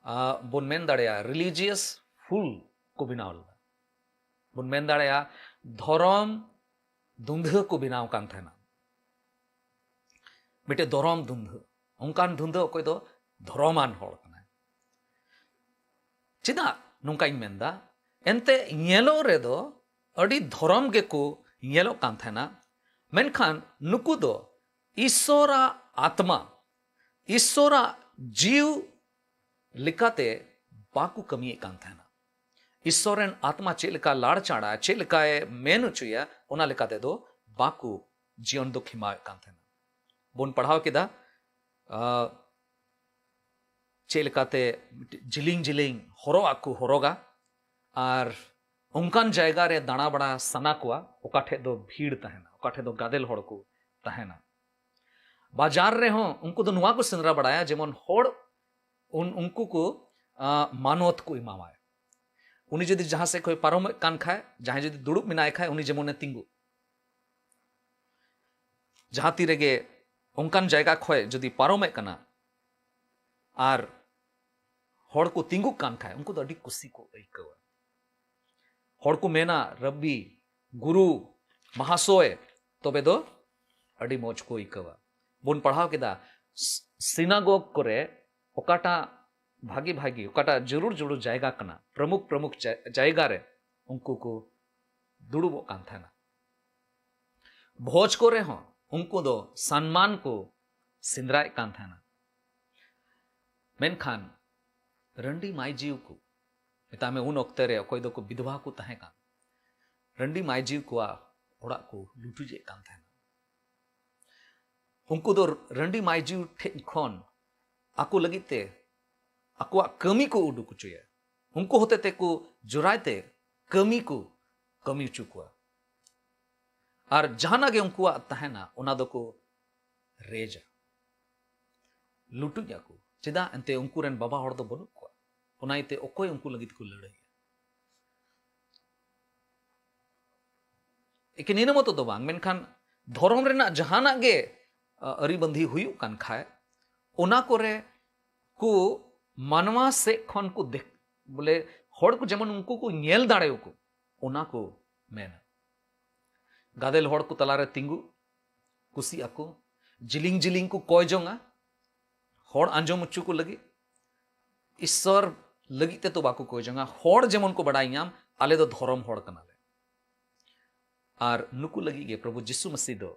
ᱟ, ᱵᱚᱱ ᱢᱮᱱ ᱫᱟᱲᱮᱭᱟᱜᱼᱟ, ᱨᱤᱞᱤᱡᱤᱭᱟᱥ ᱯᱷᱩᱞ ᱠᱚ ᱵᱮᱱᱟᱣ ᱞᱮᱫᱟ᱾ ᱵᱚᱱ ᱢᱮᱱ ᱫᱟᱲᱮᱭᱟᱜᱼᱟ, ᱫᱷᱚᱨᱚᱢ ᱫᱩᱱᱫᱷᱟᱹ ᱠᱚ ᱵᱮᱱᱟᱣ ᱠᱟᱱ ᱛᱟᱦᱮᱱᱟ᱾ ᱢᱤᱫᱴᱮᱡ ᱫᱷᱚᱨᱚᱢ ᱫᱩᱱᱫᱷᱟᱹ, ᱚᱱᱠᱟᱱ ᱫᱩᱱᱫᱷᱟᱹ ᱚᱠᱚᱭ ᱫᱚ ᱫᱷᱚᱨᱚᱢᱟᱱ ᱦᱚᱲ ᱠᱟᱱᱟᱭ᱾ ᱪᱮᱫᱟᱜ ᱱᱚᱝᱠᱟᱧ ᱢᱮᱱᱫᱟ? ᱮᱱᱛᱮ ᱧᱮᱞᱚᱜ ᱨᱮᱫᱚ ᱟᱹᱰᱤ ᱫᱷᱚᱨᱚᱢ ᱜᱮᱠᱚ ᱧᱮᱞᱚᱜ ᱠᱟᱱ ᱛᱟᱦᱮᱱᱟ, ᱢᱮᱱᱠᱷᱟᱱ ᱱᱩᱠᱩ ᱫᱚ ᱤᱥᱥᱚᱨᱟᱜ ᱟᱛᱢᱟ, ᱤᱥᱥᱚᱨᱟᱜ ᱡᱤᱣ ᱞᱮᱠᱟᱛᱮ ᱵᱟᱠᱚ ᱠᱟᱹᱢᱤᱭᱮᱫ ᱠᱟᱱ ᱛᱟᱦᱮᱱᱟ᱾ ᱤᱥᱥᱚᱨ ᱨᱮᱱ ᱟᱛᱢᱟ ᱪᱮᱫ ᱞᱮᱠᱟ ᱞᱟᱲᱪᱟᱲᱟ, ᱪᱮᱫ ᱞᱮᱠᱟᱭ ᱢᱮᱱ ᱦᱚᱪᱚᱭᱟ, ᱚᱱᱟ ᱞᱮᱠᱟ ᱛᱮᱫᱚ ᱵᱟᱠᱚ ᱡᱤᱭᱚᱱ ᱫᱚ ᱠᱷᱮᱢᱟᱣᱮᱫ ᱠᱟᱱ ᱛᱟᱦᱮᱱᱟ᱾ ᱵᱚᱱ ᱯᱟᱲᱦᱟᱣ ᱠᱮᱫᱟ, ᱟᱨ ᱪᱮᱫ ᱞᱮᱠᱟᱛᱮ ᱡᱤᱞᱤᱧ ᱡᱤᱞᱤᱧ ᱦᱚᱨᱚᱜ ᱟᱠᱚ ᱦᱚᱨᱚᱜᱟ, ᱟᱨ ᱚᱱᱠᱟᱱ ᱡᱟᱭᱜᱟ ᱨᱮ ᱫᱟᱬᱟ ᱵᱟᱲᱟ ᱥᱟᱱᱟ ᱠᱚᱣᱟ ᱚᱠᱟ ᱴᱷᱮᱡ ᱫᱚ ᱵᱷᱤᱲ ᱛᱟᱦᱮᱱᱟ, ᱚᱠᱟ ᱴᱷᱮᱡ ᱫᱚ ᱜᱟᱫᱮᱞ ᱦᱚᱲ ᱠᱚ ᱛᱟᱦᱮᱱᱟ᱾ ᱵᱟᱡᱟᱨ ᱨᱮᱦᱚᱸ ᱩᱱᱠᱩ ᱫᱚ ᱱᱚᱣᱟ ᱠᱚ ᱥᱮᱸᱫᱽᱨᱟ ᱵᱟᱲᱟᱭᱟ, ᱡᱮᱢᱚᱱ ᱦᱚᱲ ᱩᱱ, ᱩᱱᱠᱩ ᱠᱚ ᱟᱸ, ᱢᱟᱱᱚᱛ ᱠᱚ ᱮᱢᱟᱣᱟᱭ᱾ ᱩᱱᱤ ᱡᱩᱫᱤ ᱡᱟᱦᱟᱸ ᱥᱮᱫ ᱠᱷᱚᱱ ᱯᱟᱨᱚᱢᱚᱜ ᱠᱟᱱ ᱠᱷᱟᱡ, ᱡᱟᱦᱟᱸᱭ ᱡᱩᱫᱤ ᱫᱩᱲᱩᱵ ᱢᱮᱱᱟᱭ ᱠᱷᱟᱡ, ᱩᱱᱤ ᱡᱮᱢᱚᱱᱮ ᱛᱤᱸᱜᱩ᱾ ᱡᱟᱦᱟᱸ ᱛᱤ ᱨᱮᱜᱮ ᱚᱱᱠᱟᱱ ᱡᱟᱭᱜᱟ ᱠᱷᱚᱱ ᱡᱩᱫᱤ ᱯᱟᱨᱚᱢᱮᱫ ᱠᱟᱱᱟ ᱟᱨ ᱦᱚᱲ ᱠᱚ ᱛᱤᱸᱜᱩᱜ ᱠᱟᱱ ᱠᱷᱟᱡ, ᱩᱱᱠᱩ ᱫᱚ ᱟᱹᱰᱤ ᱠᱩᱥᱤ ᱠᱚ ᱟᱹᱭᱠᱟᱹᱣᱟ᱾ ᱦᱚᱲ ᱠᱚ ᱢᱮᱱᱟ, "ᱨᱟᱵᱵᱤ, ᱜᱩᱨᱩ, ᱢᱟᱦᱟᱥᱚᱭ", ᱛᱚᱵᱮ ᱫᱚ ᱟᱹᱰᱤ ᱢᱚᱡᱽ ᱠᱚ ᱟᱹᱭᱠᱟᱹᱣᱟ᱾ ᱵᱚᱱ ᱯᱟᱲᱦᱟᱣ ᱠᱮᱫᱟ, ᱥ-, ᱥᱤᱱᱟᱜᱚᱜᱽ ᱠᱚᱨᱮ ᱚᱠᱟᱴᱟᱜ ᱵᱷᱟᱜᱤ ᱵᱷᱟᱜᱤ, ᱚᱠᱟᱴᱟᱜ ᱡᱟᱹᱨᱩᱲ ᱡᱟᱹᱨᱩᱲ ᱡᱟᱭᱜᱟ ᱠᱟᱱᱟ, ᱯᱨᱚᱢᱩᱠᱷ ᱯᱨᱚᱢᱩᱠᱷ ᱡᱟ-, ᱡᱟᱭᱜᱟ ᱨᱮ ᱩᱱᱠᱩ ᱠᱚ ᱫᱩᱲᱩᱵᱚᱜ ᱠᱟᱱ ᱛᱟᱦᱮᱱᱟ᱾ ᱵᱷᱚᱡᱽ ᱠᱚᱨᱮ ᱦᱚᱸ ᱩᱱᱠᱩ ᱫᱚ ᱥᱟᱱᱢᱟᱱ ᱠᱚ ᱥᱮᱸᱫᱽᱨᱟᱭᱮᱫ ᱠᱟᱱ ᱛᱟᱦᱮᱱᱟ᱾ ᱢᱮᱱᱠᱷᱟᱱ ᱨᱟᱺᱰᱤ ᱢᱟᱹᱭᱡᱤᱣ ᱠᱚ, ᱢᱮᱛᱟᱜ ᱢᱮ, ᱩᱱ ᱚᱠᱛᱮ ᱨᱮ ᱚᱠᱚᱭ ᱫᱚᱠᱚ ᱵᱤᱫᱷᱣᱟ ᱠᱚ ᱛᱟᱦᱮᱸ ᱠᱟᱱ, ᱨᱟᱺᱰᱤ ᱢᱟᱹᱭᱡᱤᱣ ᱠᱚᱣᱟᱜ ᱚᱲᱟᱜ ᱠᱚ ᱞᱩᱴᱩᱡᱮᱫ ᱠᱟᱱ ᱛᱟᱦᱮᱱᱟ᱾ ᱩᱱᱠᱩ ᱫᱚ ᱨᱟᱺᱰᱤ ᱢᱟᱹᱭᱡᱤᱣ ᱴᱷᱮᱡ ᱠᱷᱚᱱ ᱟᱠᱚ ᱞᱟᱹᱜᱤᱫ ᱛᱮ ᱟᱠᱚᱣᱟᱜ ᱠᱟᱹᱢᱤ ᱠᱚ ᱩᱰᱩᱠ ᱦᱚᱪᱚᱭᱟ᱾ ᱩᱱᱠᱩ ᱦᱚᱛᱮ ᱛᱮᱠᱚ ᱡᱳᱨᱟᱭ ᱛᱮ ᱠᱟᱹᱢᱤ ᱠᱚ ᱠᱟᱹᱢᱤ ᱦᱚᱪᱚ ᱠᱚᱣᱟ᱾ ᱟᱨ ᱡᱟᱦᱟᱱᱟᱜ ᱜᱮ ᱩᱱᱠᱩᱣᱟᱜ ᱛᱟᱦᱮᱱᱟ, ᱚᱱᱟ ᱫᱚᱠᱚ ᱨᱮᱡᱟ, ᱞᱩᱴᱩᱡ ᱟᱠᱚ᱾ ᱪᱮᱫᱟᱜ? ᱮᱱᱛᱮ ᱩᱱᱠᱩ ᱨᱮᱱ ᱵᱟᱵᱟ ᱦᱚᱲ ᱫᱚ ᱵᱟᱹᱱᱩᱜ ᱠᱚᱣᱟ, ᱚᱱᱟ ᱤᱭᱟᱹᱛᱮ ᱚᱠᱚᱭ ᱩᱱᱠᱩ ᱞᱟᱹᱜᱤᱫ ᱠᱚ ᱞᱟᱹᱲᱦᱟᱹᱭᱟ? ᱮᱠᱮᱱ ᱤᱱᱟᱹ ᱢᱚᱛᱚ ᱫᱚ ᱵᱟᱝ, ᱢᱮᱱᱠᱷᱟᱱ ᱫᱷᱚᱨᱚᱢ ᱨᱮᱱᱟᱜ ᱡᱟᱦᱟᱱᱟᱜ ᱜᱮ, ᱟ, ᱟᱹᱨᱤᱵᱟᱸᱫᱷᱤ ᱦᱩᱭᱩᱜ ᱠᱟᱱ ᱠᱷᱟᱡ, ᱚᱱᱟ ᱠᱚᱨᱮ ᱠᱚ ᱢᱟᱱᱣᱟ ᱥᱮᱫ ᱠᱷᱚᱱ ᱠᱚ ᱫᱮᱠ-, ᱵᱚᱞᱮ, ᱦᱚᱲ ᱠᱚ ᱡᱮᱢᱚᱱ ᱩᱱᱠᱩ ᱠᱚ ᱧᱮᱞ ᱫᱟᱲᱮᱭᱟᱠᱚ, ᱚᱱᱟ ᱠᱚ ᱢᱮᱱᱟ᱾ ᱜᱟᱫᱮᱞ ᱦᱚᱲ ᱠᱚ ᱛᱟᱞᱟᱨᱮ ᱛᱤᱸᱜᱩ, ᱠᱩᱥᱤᱜ ᱟᱠᱚ, ᱡᱤᱞᱤᱧ ᱡᱤᱞᱤᱧ ᱠᱚ ᱠᱚᱭ ᱡᱚᱝᱟ, ᱦᱚᱲ ᱟᱸᱡᱚᱢ ᱦᱚᱪᱚ ᱠᱚ ᱞᱟᱹᱜᱤᱫ᱾ ᱤᱥᱥᱚᱨ ᱞᱟᱹᱜᱤᱫ ᱛᱮᱫᱚ ᱵᱟᱠᱚ ᱠᱚᱭ ᱡᱚᱝᱟ, ᱦᱚᱲ ᱡᱮᱢᱚᱱ ᱠᱚ ᱵᱟᱰᱟᱭ ᱧᱟᱢ, ᱟᱞᱮ ᱫᱚ ᱫᱷᱚᱨᱚᱢ ᱦᱚᱲ ᱠᱟᱱᱟᱞᱮ᱾ ᱟᱨ ᱱᱩᱠᱩ ᱞᱟᱹᱜᱤᱫ ᱜᱮ ᱯᱨᱚᱵᱷᱩ ᱡᱤᱥᱩ ᱢᱟᱹᱥᱤ ᱫᱚ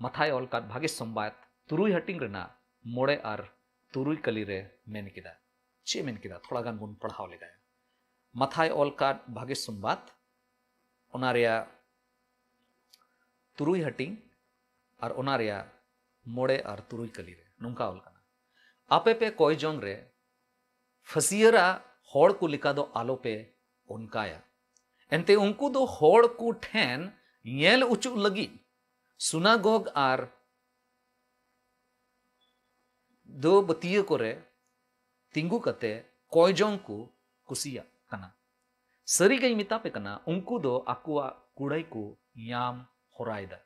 ᱢᱟᱛᱷᱟᱭ ᱚᱞ ᱠᱟᱫ ᱵᱷᱟᱜᱮ ᱥᱚᱢᱵᱟᱫ ᱛᱩᱨᱩᱭ ᱦᱟᱹᱴᱤᱧ ᱨᱮᱱᱟᱜ ᱢᱚᱬᱮ ᱟᱨ ᱛᱩᱨᱩᱭ ᱠᱟᱹᱞᱤ ᱨᱮ ᱢᱮᱱ ᱠᱮᱫᱟ᱾ ᱪᱮᱫ ᱢᱮᱱ ᱠᱮᱫᱟ? ᱛᱷᱚᱲᱟ ᱜᱟᱱ ᱵᱚᱱ ᱯᱟᱲᱦᱟᱣ ᱞᱮᱜᱟᱭᱟ᱾ ᱢᱟᱛᱷᱟᱭ ᱚᱞ ᱠᱟᱫ ᱵᱷᱟᱜᱮ ᱥᱚᱢᱵᱟᱫ, ᱚᱱᱟ ᱨᱮᱭᱟᱜ ᱛᱩᱨᱩᱭ ᱦᱟᱹᱴᱤᱧ ᱟᱨ ᱚᱱᱟ ᱨᱮᱭᱟᱜ ᱢᱚᱬᱮ ᱟᱨ ᱛᱩᱨᱩᱭ ᱠᱟᱹᱞᱤ ᱨᱮ᱾ ᱱᱚᱝᱠᱟ ᱚᱞ ᱠᱟᱱᱟ, ᱟᱯᱮ ᱯᱮ ᱠᱚᱭ ᱡᱚᱝ ᱨᱮ ᱯᱷᱟᱹᱥᱤᱭᱟᱹᱨᱟ ᱦᱚᱲ ᱠᱚ ᱞᱮᱠᱟ ᱫᱚ ᱟᱞᱚᱯᱮ ᱚᱱᱠᱟᱭᱟ᱾ ᱮᱱᱛᱮ ᱩᱱᱠᱩ ᱫᱚ ᱦᱚᱲ ᱠᱚ ᱴᱷᱮᱱ ᱧᱮᱞ ᱚᱪᱚᱜ ᱞᱟᱹᱜᱤᱫ ᱥᱩᱱᱟᱜᱚᱜᱽ ᱟᱨ ᱫᱚ ᱵᱟᱹᱛᱤᱭᱟᱹ ᱠᱚᱨᱮ ᱛᱤᱸᱜᱩ ᱠᱟᱛᱮ ᱠᱚᱭ ᱡᱚᱝ ᱠᱚ ᱠᱩᱥᱤᱭᱟᱜ ᱠᱟᱱᱟ᱾ ᱥᱟᱹᱨᱤ ᱜᱮᱧ ᱢᱮᱛᱟ ᱯᱮ ᱠᱟᱱᱟ, ᱩᱱᱠᱩ ᱫᱚ ᱟᱠᱚᱣᱟᱜ ᱠᱩᱲᱟᱹᱭ ᱠᱚ ᱧᱟᱢ ᱦᱚᱨᱟᱭᱮᱫᱟ᱾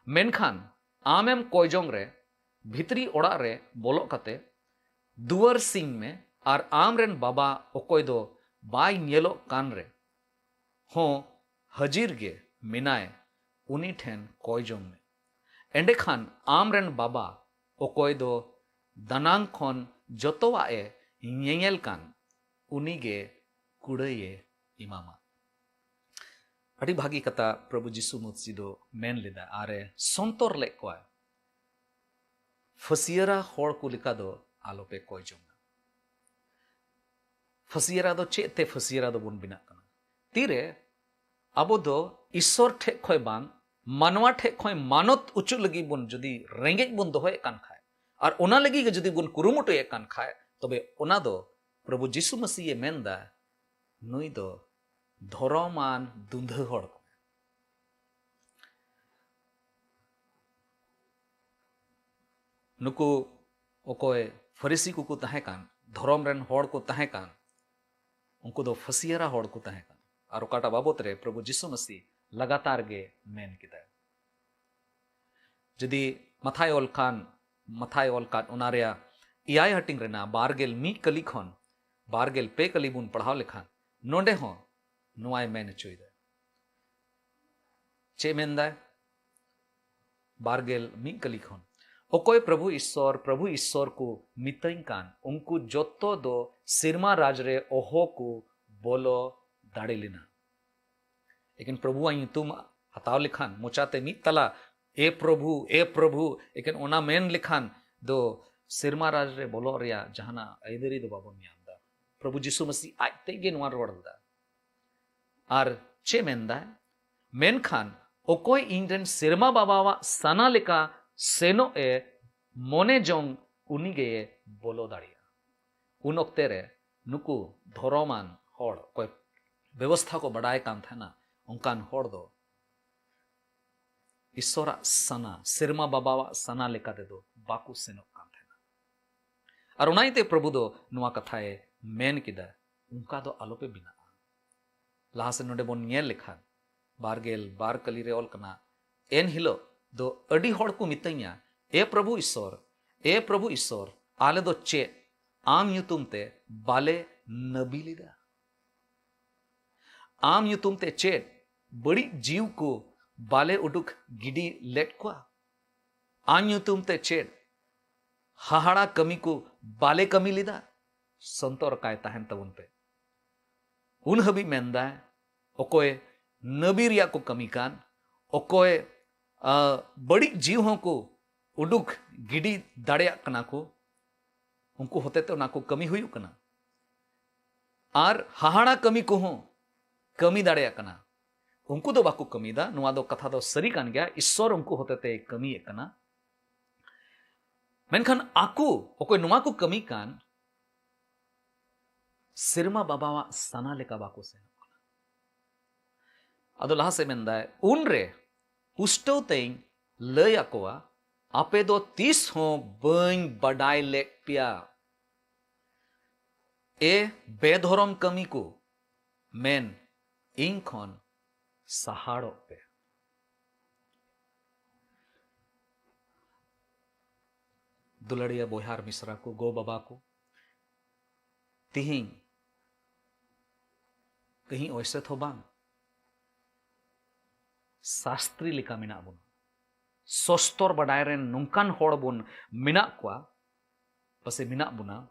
ᱢᱮᱱᱠᱷᱟᱱ ᱟᱢᱮᱢ ᱠᱚᱭ ᱡᱚᱝ ᱨᱮ ᱵᱷᱤᱛᱨᱤ ᱚᱲᱟᱜ ᱨᱮ ᱵᱚᱞᱚᱜ ᱠᱟᱛᱮ ᱫᱩᱣᱟᱹᱨ ᱥᱤᱧ ᱢᱮ ᱟᱨ ᱟᱢ ᱨᱮᱱ ᱵᱟᱵᱟ ᱚᱠᱚᱭ ᱫᱚ ᱵᱟᱭ ᱧᱮᱞᱚᱜ ᱠᱟᱱ ᱨᱮ ᱦᱚᱸ ᱦᱟᱹᱡᱤᱨ ᱜᱮ ᱢᱮᱱᱟᱭ, ᱩᱱᱤ ᱴᱷᱮᱱ ᱠᱚᱭ ᱡᱚᱝ ᱢᱮ᱾ ᱮᱸᱰᱮᱠᱷᱟᱱ ᱟᱢ ᱨᱮᱱ ᱵᱟᱵᱟ ᱚᱠᱚᱭ ᱫᱚ ᱫᱟᱱᱟᱝ ᱠᱷᱚᱱ ᱡᱚᱛᱚᱣᱟᱜ ᱮ ᱧᱮᱧᱮᱞ ᱠᱟᱱ, ᱩᱱᱤ ᱜᱮ ᱠᱩᱲᱟᱹᱭᱮ ᱮᱢᱟᱢᱟ᱾ ᱟᱹᱰᱤ ᱵᱷᱟᱹᱜᱤ ᱠᱟᱛᱷᱟ ᱯᱨᱚᱵᱷᱩ ᱡᱤᱥᱩ ᱢᱚᱥᱤ ᱫᱚ ᱢᱮᱱ ᱞᱮᱫᱟ ᱟᱨ ᱮ ᱥᱚᱱᱛᱚᱨ ᱞᱮᱫ ᱠᱚᱣᱟᱭ᱾ ᱯᱷᱟᱹᱥᱤᱭᱟᱹᱨᱟ ᱦᱚᱲ ᱠᱚ ᱞᱮᱠᱟ ᱫᱚ ᱟᱞᱚᱯᱮ ᱠᱚᱭ ᱡᱚᱝᱟ᱾ ᱯᱷᱟᱹᱥᱤᱭᱟᱹᱨᱟ ᱫᱚ ᱪᱮᱫ ᱛᱮ ᱯᱷᱟᱹᱥᱤᱭᱟᱹᱨᱟ ᱫᱚᱵᱚᱱ ᱵᱮᱱᱟᱜ ᱠᱟᱱᱟ? ᱛᱤᱨᱮ ᱟᱵᱚ ᱫᱚ ᱤᱥᱥᱚᱨ ᱴᱷᱮᱡ ᱠᱷᱚᱡ ᱵᱟᱝ, ᱢᱟᱱᱣᱟ ᱴᱷᱮᱡ ᱠᱷᱚᱡ ᱢᱟᱱᱚᱛ ᱚᱪᱚᱜ ᱞᱟᱹᱜᱤᱫ ᱵᱚᱱ ᱡᱩᱫᱤ ᱨᱮᱸᱜᱮᱡ ᱵᱚᱱ ᱫᱚᱦᱚᱭᱮᱫ ᱠᱟᱱ ᱠᱷᱟᱡ ᱟᱨ ᱚᱱᱟ ᱞᱟᱹᱜᱤᱫ ᱜᱮ ᱡᱩᱫᱤ ᱵᱚᱱ ᱠᱩᱨᱩᱢᱩᱴᱩᱭᱮᱫ ᱠᱟᱱ ᱠᱷᱟᱡ, ᱛᱚᱵᱮ ᱚᱱᱟ ᱫᱚ ᱯᱨᱚᱵᱷᱩ ᱡᱤᱥᱩ ᱢᱟᱹᱥᱤᱦ ᱮ ᱢᱮᱱᱫᱟ, ᱱᱩᱭ ᱫᱚ ᱫᱷᱚᱨᱚᱢᱟᱱ ᱫᱩᱸᱫᱷᱟᱹ ᱦᱚᱲ ᱠᱟᱱᱟᱭ᱾ ᱱᱩᱠᱩ ᱚᱠᱚᱭ ᱯᱷᱟᱹᱨᱤᱥᱤ ᱠᱚᱠᱚ ᱛᱟᱦᱮᱸ ᱠᱟᱱ, ᱫᱷᱚᱨᱚᱢ ᱨᱮᱱ ᱦᱚᱲ ᱠᱚ ᱛᱟᱦᱮᱸ ᱠᱟᱱ, ᱩᱱᱠᱩ ᱫᱚ ᱯᱷᱟᱹᱥᱤᱭᱟᱹᱨᱟ ᱦᱚᱲ ᱠᱚ ᱛᱟᱦᱮᱸ ᱠᱟᱱᱟ᱾ ᱟᱨ ᱚᱠᱟᱴᱟᱜ ᱵᱟᱵᱚᱛ ᱨᱮ ᱯᱨᱚᱵᱷᱩ ᱡᱤᱥᱩ ᱢᱟᱹᱥᱤ ᱞᱟᱜᱟᱛᱟᱨ ᱜᱮ ᱢᱮᱱ ᱠᱮᱫᱟᱭ᱾ ᱡᱩᱫᱤ ᱢᱟᱛᱷᱟᱭ ᱚᱞ ᱠᱷᱟᱱ, ᱢᱟᱛᱷᱟᱭ ᱚᱞ ᱠᱟᱫ ᱚᱱᱟ ᱨᱮᱭᱟᱜ ᱮᱭᱟᱭ ᱦᱟᱹᱴᱤᱧ ᱨᱮᱱᱟᱜ ᱵᱟᱨ ᱜᱮᱞ ᱢᱤᱫ ᱠᱟᱹᱞᱤ ᱠᱷᱚᱱ ᱵᱟᱨ ᱜᱮᱞ ᱯᱮ ᱠᱟᱹᱞᱤ ᱵᱚᱱ ᱯᱟᱲᱦᱟᱣ ᱞᱮᱠᱷᱟᱱ, ᱱᱚᱰᱮ ᱦᱚᱸ ᱱᱚᱣᱟᱭ ᱢᱮᱱ ᱦᱚᱪᱚᱭᱮᱫᱟ᱾ ᱪᱮᱫ ᱢᱮᱱᱫᱟᱭ? ᱵᱟᱨ ᱜᱮᱞ ᱢᱤᱫ ᱠᱟᱹᱞᱤ ᱠᱷᱚᱱ, ᱚᱠᱚᱭ ᱯᱨᱚᱵᱷᱩ ᱤᱥᱥᱚᱨ, ᱯᱨᱚᱵᱷᱩ ᱤᱥᱥᱚᱨ ᱠᱚ ᱢᱤᱛᱟᱹᱧ ᱠᱟᱱ, ᱩᱱᱠᱩ ᱡᱚᱛᱚ ᱫᱚ ᱥᱮᱨᱢᱟ ᱨᱟᱡᱽ ᱨᱮ ᱚᱦᱚ ᱠᱚ ᱵᱚᱞᱚ ᱫᱟᱲᱮ ᱞᱮᱱᱟ᱾ ᱮᱠᱮᱱ ᱯᱨᱚᱵᱷᱩᱣᱟᱜ ᱧᱩᱛᱩᱢ ᱦᱟᱛᱟᱣ ᱞᱮᱠᱷᱟᱱ, ᱢᱚᱪᱟᱛᱮ ᱢᱤᱫ ᱛᱟᱞᱟ, "ᱮ ᱯᱨᱚᱵᱷᱩ, ᱮ ᱯᱨᱚᱵᱷᱩ", ᱮᱠᱮᱱ ᱚᱱᱟ ᱢᱮᱱ ᱞᱮᱠᱷᱟᱱ ᱫᱚ ᱥᱮᱨᱢᱟ ᱨᱟᱡᱽ ᱨᱮ ᱵᱚᱞᱚᱜ ᱨᱮᱭᱟᱜ ᱡᱟᱦᱟᱱᱟᱜ ᱟᱹᱭᱫᱟᱹᱨᱤ ᱫᱚ ᱵᱟᱵᱚᱱ ᱧᱟᱢ ᱮᱫᱟ᱾ ᱯᱨᱚᱵᱷᱩ ᱡᱤᱥᱩ ᱢᱟᱹᱥᱤ ᱟᱡ ᱛᱮᱫ ᱜᱮ ᱱᱚᱣᱟ ᱨᱚᱲ ᱞᱮᱫᱟ᱾ ᱟᱨ ᱪᱮᱫ ᱢᱮᱱᱫᱟᱭ? ᱢᱮᱱᱠᱷᱟᱱ ᱚᱠᱚᱭ ᱤᱧ ᱨᱮᱱ ᱥᱮᱨᱢᱟ ᱵᱟᱵᱟᱣᱟᱜ ᱥᱟᱱᱟ ᱞᱮᱠᱟ ᱥᱮᱱᱚᱜ ᱮ ᱢᱚᱱᱮ ᱡᱚᱝ ᱩᱱᱤ ᱜᱮᱭᱮ ᱵᱚᱞᱚ ᱫᱟᱲᱮᱭᱟᱜᱼᱟ᱾ ᱩᱱ ᱚᱠᱛᱮ ᱨᱮ ᱱᱩᱠᱩ ᱫᱷᱚᱨᱚᱢᱟᱱ ᱦᱚᱲ, ᱚᱠᱚᱭ ᱵᱮᱵᱚᱥᱛᱷᱟ ᱠᱚ ᱵᱟᱰᱟᱭ ᱠᱟᱱ ᱛᱟᱦᱮᱱᱟ, ᱚᱱᱠᱟᱱ ᱦᱚᱲ ᱫᱚ ᱤᱥᱥᱚᱨᱟᱜ ᱥᱟᱱᱟ, ᱥᱮᱨᱢᱟ ᱵᱟᱵᱟᱣᱟᱜ ᱥᱟᱱᱟ ᱞᱮᱠᱟ ᱛᱮᱫᱚ ᱵᱟᱠᱚ ᱥᱮᱱᱚᱜ ᱠᱟᱱ ᱛᱟᱦᱮᱱᱟ᱾ ᱟᱨ ᱚᱱᱟ ᱤᱭᱟᱹᱛᱮ ᱯᱨᱚᱵᱷᱩ ᱫᱚ ᱱᱚᱣᱟ ᱠᱟᱛᱷᱟᱭ ᱢᱮᱱ ᱠᱮᱫᱟ, "ᱚᱱᱠᱟ ᱫᱚ ᱟᱞᱚᱯᱮ ᱵᱮᱱᱟᱜᱼᱟ᱾" ᱞᱟᱦᱟ ᱥᱮᱫ ᱱᱚᱰᱮ ᱵᱚᱱ ᱧᱮᱞ ᱞᱮᱠᱷᱟᱱ, ᱵᱟᱨ ᱜᱮᱞ ᱵᱟᱨ ᱠᱟᱹᱞᱤ ᱨᱮ ᱚᱞ ᱠᱟᱱᱟ, "ᱮᱱ ᱦᱤᱞᱳᱜ ᱫᱚ ᱟᱹᱰᱤ ᱦᱚᱲ ᱠᱚ ᱢᱤᱛᱟᱹᱧᱟ, 'ᱮ ᱯᱨᱚᱵᱷᱩ ᱤᱥᱥᱚᱨ, ᱮ ᱯᱨᱚᱵᱷᱩ ᱤᱥᱥᱚᱨ, ᱟᱞᱮ ᱫᱚ ᱪᱮᱫ ᱟᱢ ᱧᱩᱛᱩᱢ ᱛᱮ ᱵᱟᱞᱮ ᱱᱟᱹᱵᱤ ᱞᱮᱫᱟ? ᱟᱢ ᱧᱩᱛᱩᱢ ᱛᱮ ᱪᱮᱫ ᱵᱟᱹᱲᱤᱡ ᱡᱤᱣ ᱠᱚ ᱵᱟᱞᱮ ᱩᱰᱩᱠ ᱜᱤᱰᱤ ᱞᱮᱫ ᱠᱚᱣᱟ? ᱟᱢ ᱧᱩᱛᱩᱢ ᱛᱮ ᱪᱮᱫ ᱦᱟᱦᱟᱲᱟ ᱠᱟᱹᱢᱤ ᱠᱚ ᱵᱟᱞᱮ ᱠᱟᱹᱢᱤ ᱞᱮᱫᱟ?'" ᱥᱚᱱᱛᱚᱨ ᱠᱟᱭ ᱛᱟᱦᱮᱱ ᱛᱟᱵᱚᱱ ᱯᱮ᱾ ᱩᱱ ᱦᱟᱹᱵᱤᱡ ᱢᱮᱱᱫᱟᱭ, ᱚᱠᱚᱭ ᱱᱟᱹᱵᱤ ᱨᱮᱭᱟᱜ ᱠᱚ ᱠᱟᱹᱢᱤ ᱠᱟᱱ, ᱚᱠᱚᱭ, ᱟ, ᱵᱟᱹᱲᱤᱡ ᱡᱤᱣᱤ ᱦᱚᱸ ᱠᱚ ᱩᱰᱩᱠ ᱜᱤᱰᱤ ᱫᱟᱲᱮᱭᱟᱜ ᱠᱟᱱᱟ ᱠᱚ, ᱩᱱᱠᱩ ᱦᱚᱛᱮᱛᱮ ᱚᱱᱟ ᱠᱚ ᱠᱟᱹᱢᱤ ᱦᱩᱭᱩᱜ ᱠᱟᱱᱟ᱾ ᱟᱨ ᱦᱟᱦᱟᱲᱟ ᱠᱟᱹᱢᱤ ᱠᱚᱦᱚᱸ ᱠᱟᱹᱢᱤ ᱫᱟᱲᱮᱭᱟᱜ ᱠᱟᱱᱟ᱾ ᱩᱱᱠᱩ ᱫᱚ ᱵᱟᱠᱚ ᱠᱟᱹᱢᱤᱭᱮᱫᱟ, ᱱᱚᱣᱟ ᱫᱚ ᱠᱟᱛᱷᱟ ᱫᱚ ᱥᱟᱹᱨᱤ ᱠᱟᱱ ᱜᱮᱭᱟ, ᱤᱥᱥᱚᱨ ᱩᱱᱠᱩ ᱦᱚᱛᱮᱛᱮ ᱠᱟᱹᱢᱤᱭᱮᱫ ᱠᱟᱱᱟ᱾ ᱢᱮᱱᱠᱷᱟᱱ ᱟᱠᱚ, ᱚᱠᱚᱭ ᱱᱚᱣᱟ ᱠᱚ ᱠᱟᱹᱢᱤ ᱠᱟᱱ, ᱥᱮᱨᱢᱟ ᱵᱟᱵᱟᱣᱟᱜ ᱥᱟᱱᱟ ᱞᱮᱠᱟ ᱵᱟᱠᱚ ᱥᱮᱱᱚᱜ ᱠᱟᱱᱟ᱾ ᱟᱫᱚ ᱞᱟᱦᱟ ᱥᱮᱫ ᱢᱮᱱᱫᱟᱭ, "ᱩᱱᱨᱮ ᱯᱩᱥᱴᱟᱹᱣ ᱛᱮᱧ ᱞᱟᱹᱭ ᱟᱠᱚᱣᱟ, ᱟᱯᱮ ᱫᱚ ᱛᱤᱥ ᱦᱚᱸ ᱵᱟᱹᱧ ᱵᱟᱰᱟᱭ ᱞᱮᱫ ᱯᱮᱭᱟ᱾ ᱮ ᱵᱮᱫᱷᱚᱨᱚᱢ ᱠᱟᱹᱢᱤ ᱠᱚ, ᱢᱮᱱ ᱤᱧ ᱠᱷᱚᱱ ᱥᱟᱦᱟᱲᱚᱜ ᱯᱮ᱾" ᱫᱩᱞᱟᱹᱲᱤᱭᱟᱹ ᱵᱚᱭᱦᱟ ᱟᱨ ᱢᱤᱥᱨᱟ ᱠᱚ, ᱜᱚ ᱵᱟᱵᱟ ᱠᱚ, ᱛᱤᱦᱤᱧ ᱠᱟᱹᱦᱤ ᱚᱭᱥᱮ ᱛᱷᱚ ᱵᱟᱝ, ᱥᱟᱥᱛᱨᱤ ᱞᱮᱠᱟ ᱢᱮᱱᱟᱜ ᱵᱚᱱᱟ᱾ ᱥᱚᱥᱛᱚᱨ ᱵᱟᱰᱟᱭ ᱨᱮᱱ ᱱᱚᱝᱠᱟᱱ ᱦᱚᱲ ᱵᱚᱱ ᱢᱮᱱᱟᱜ ᱠᱚᱣᱟ, ᱯᱟᱥᱮ ᱢᱮᱱᱟᱜ ᱵᱚᱱᱟ,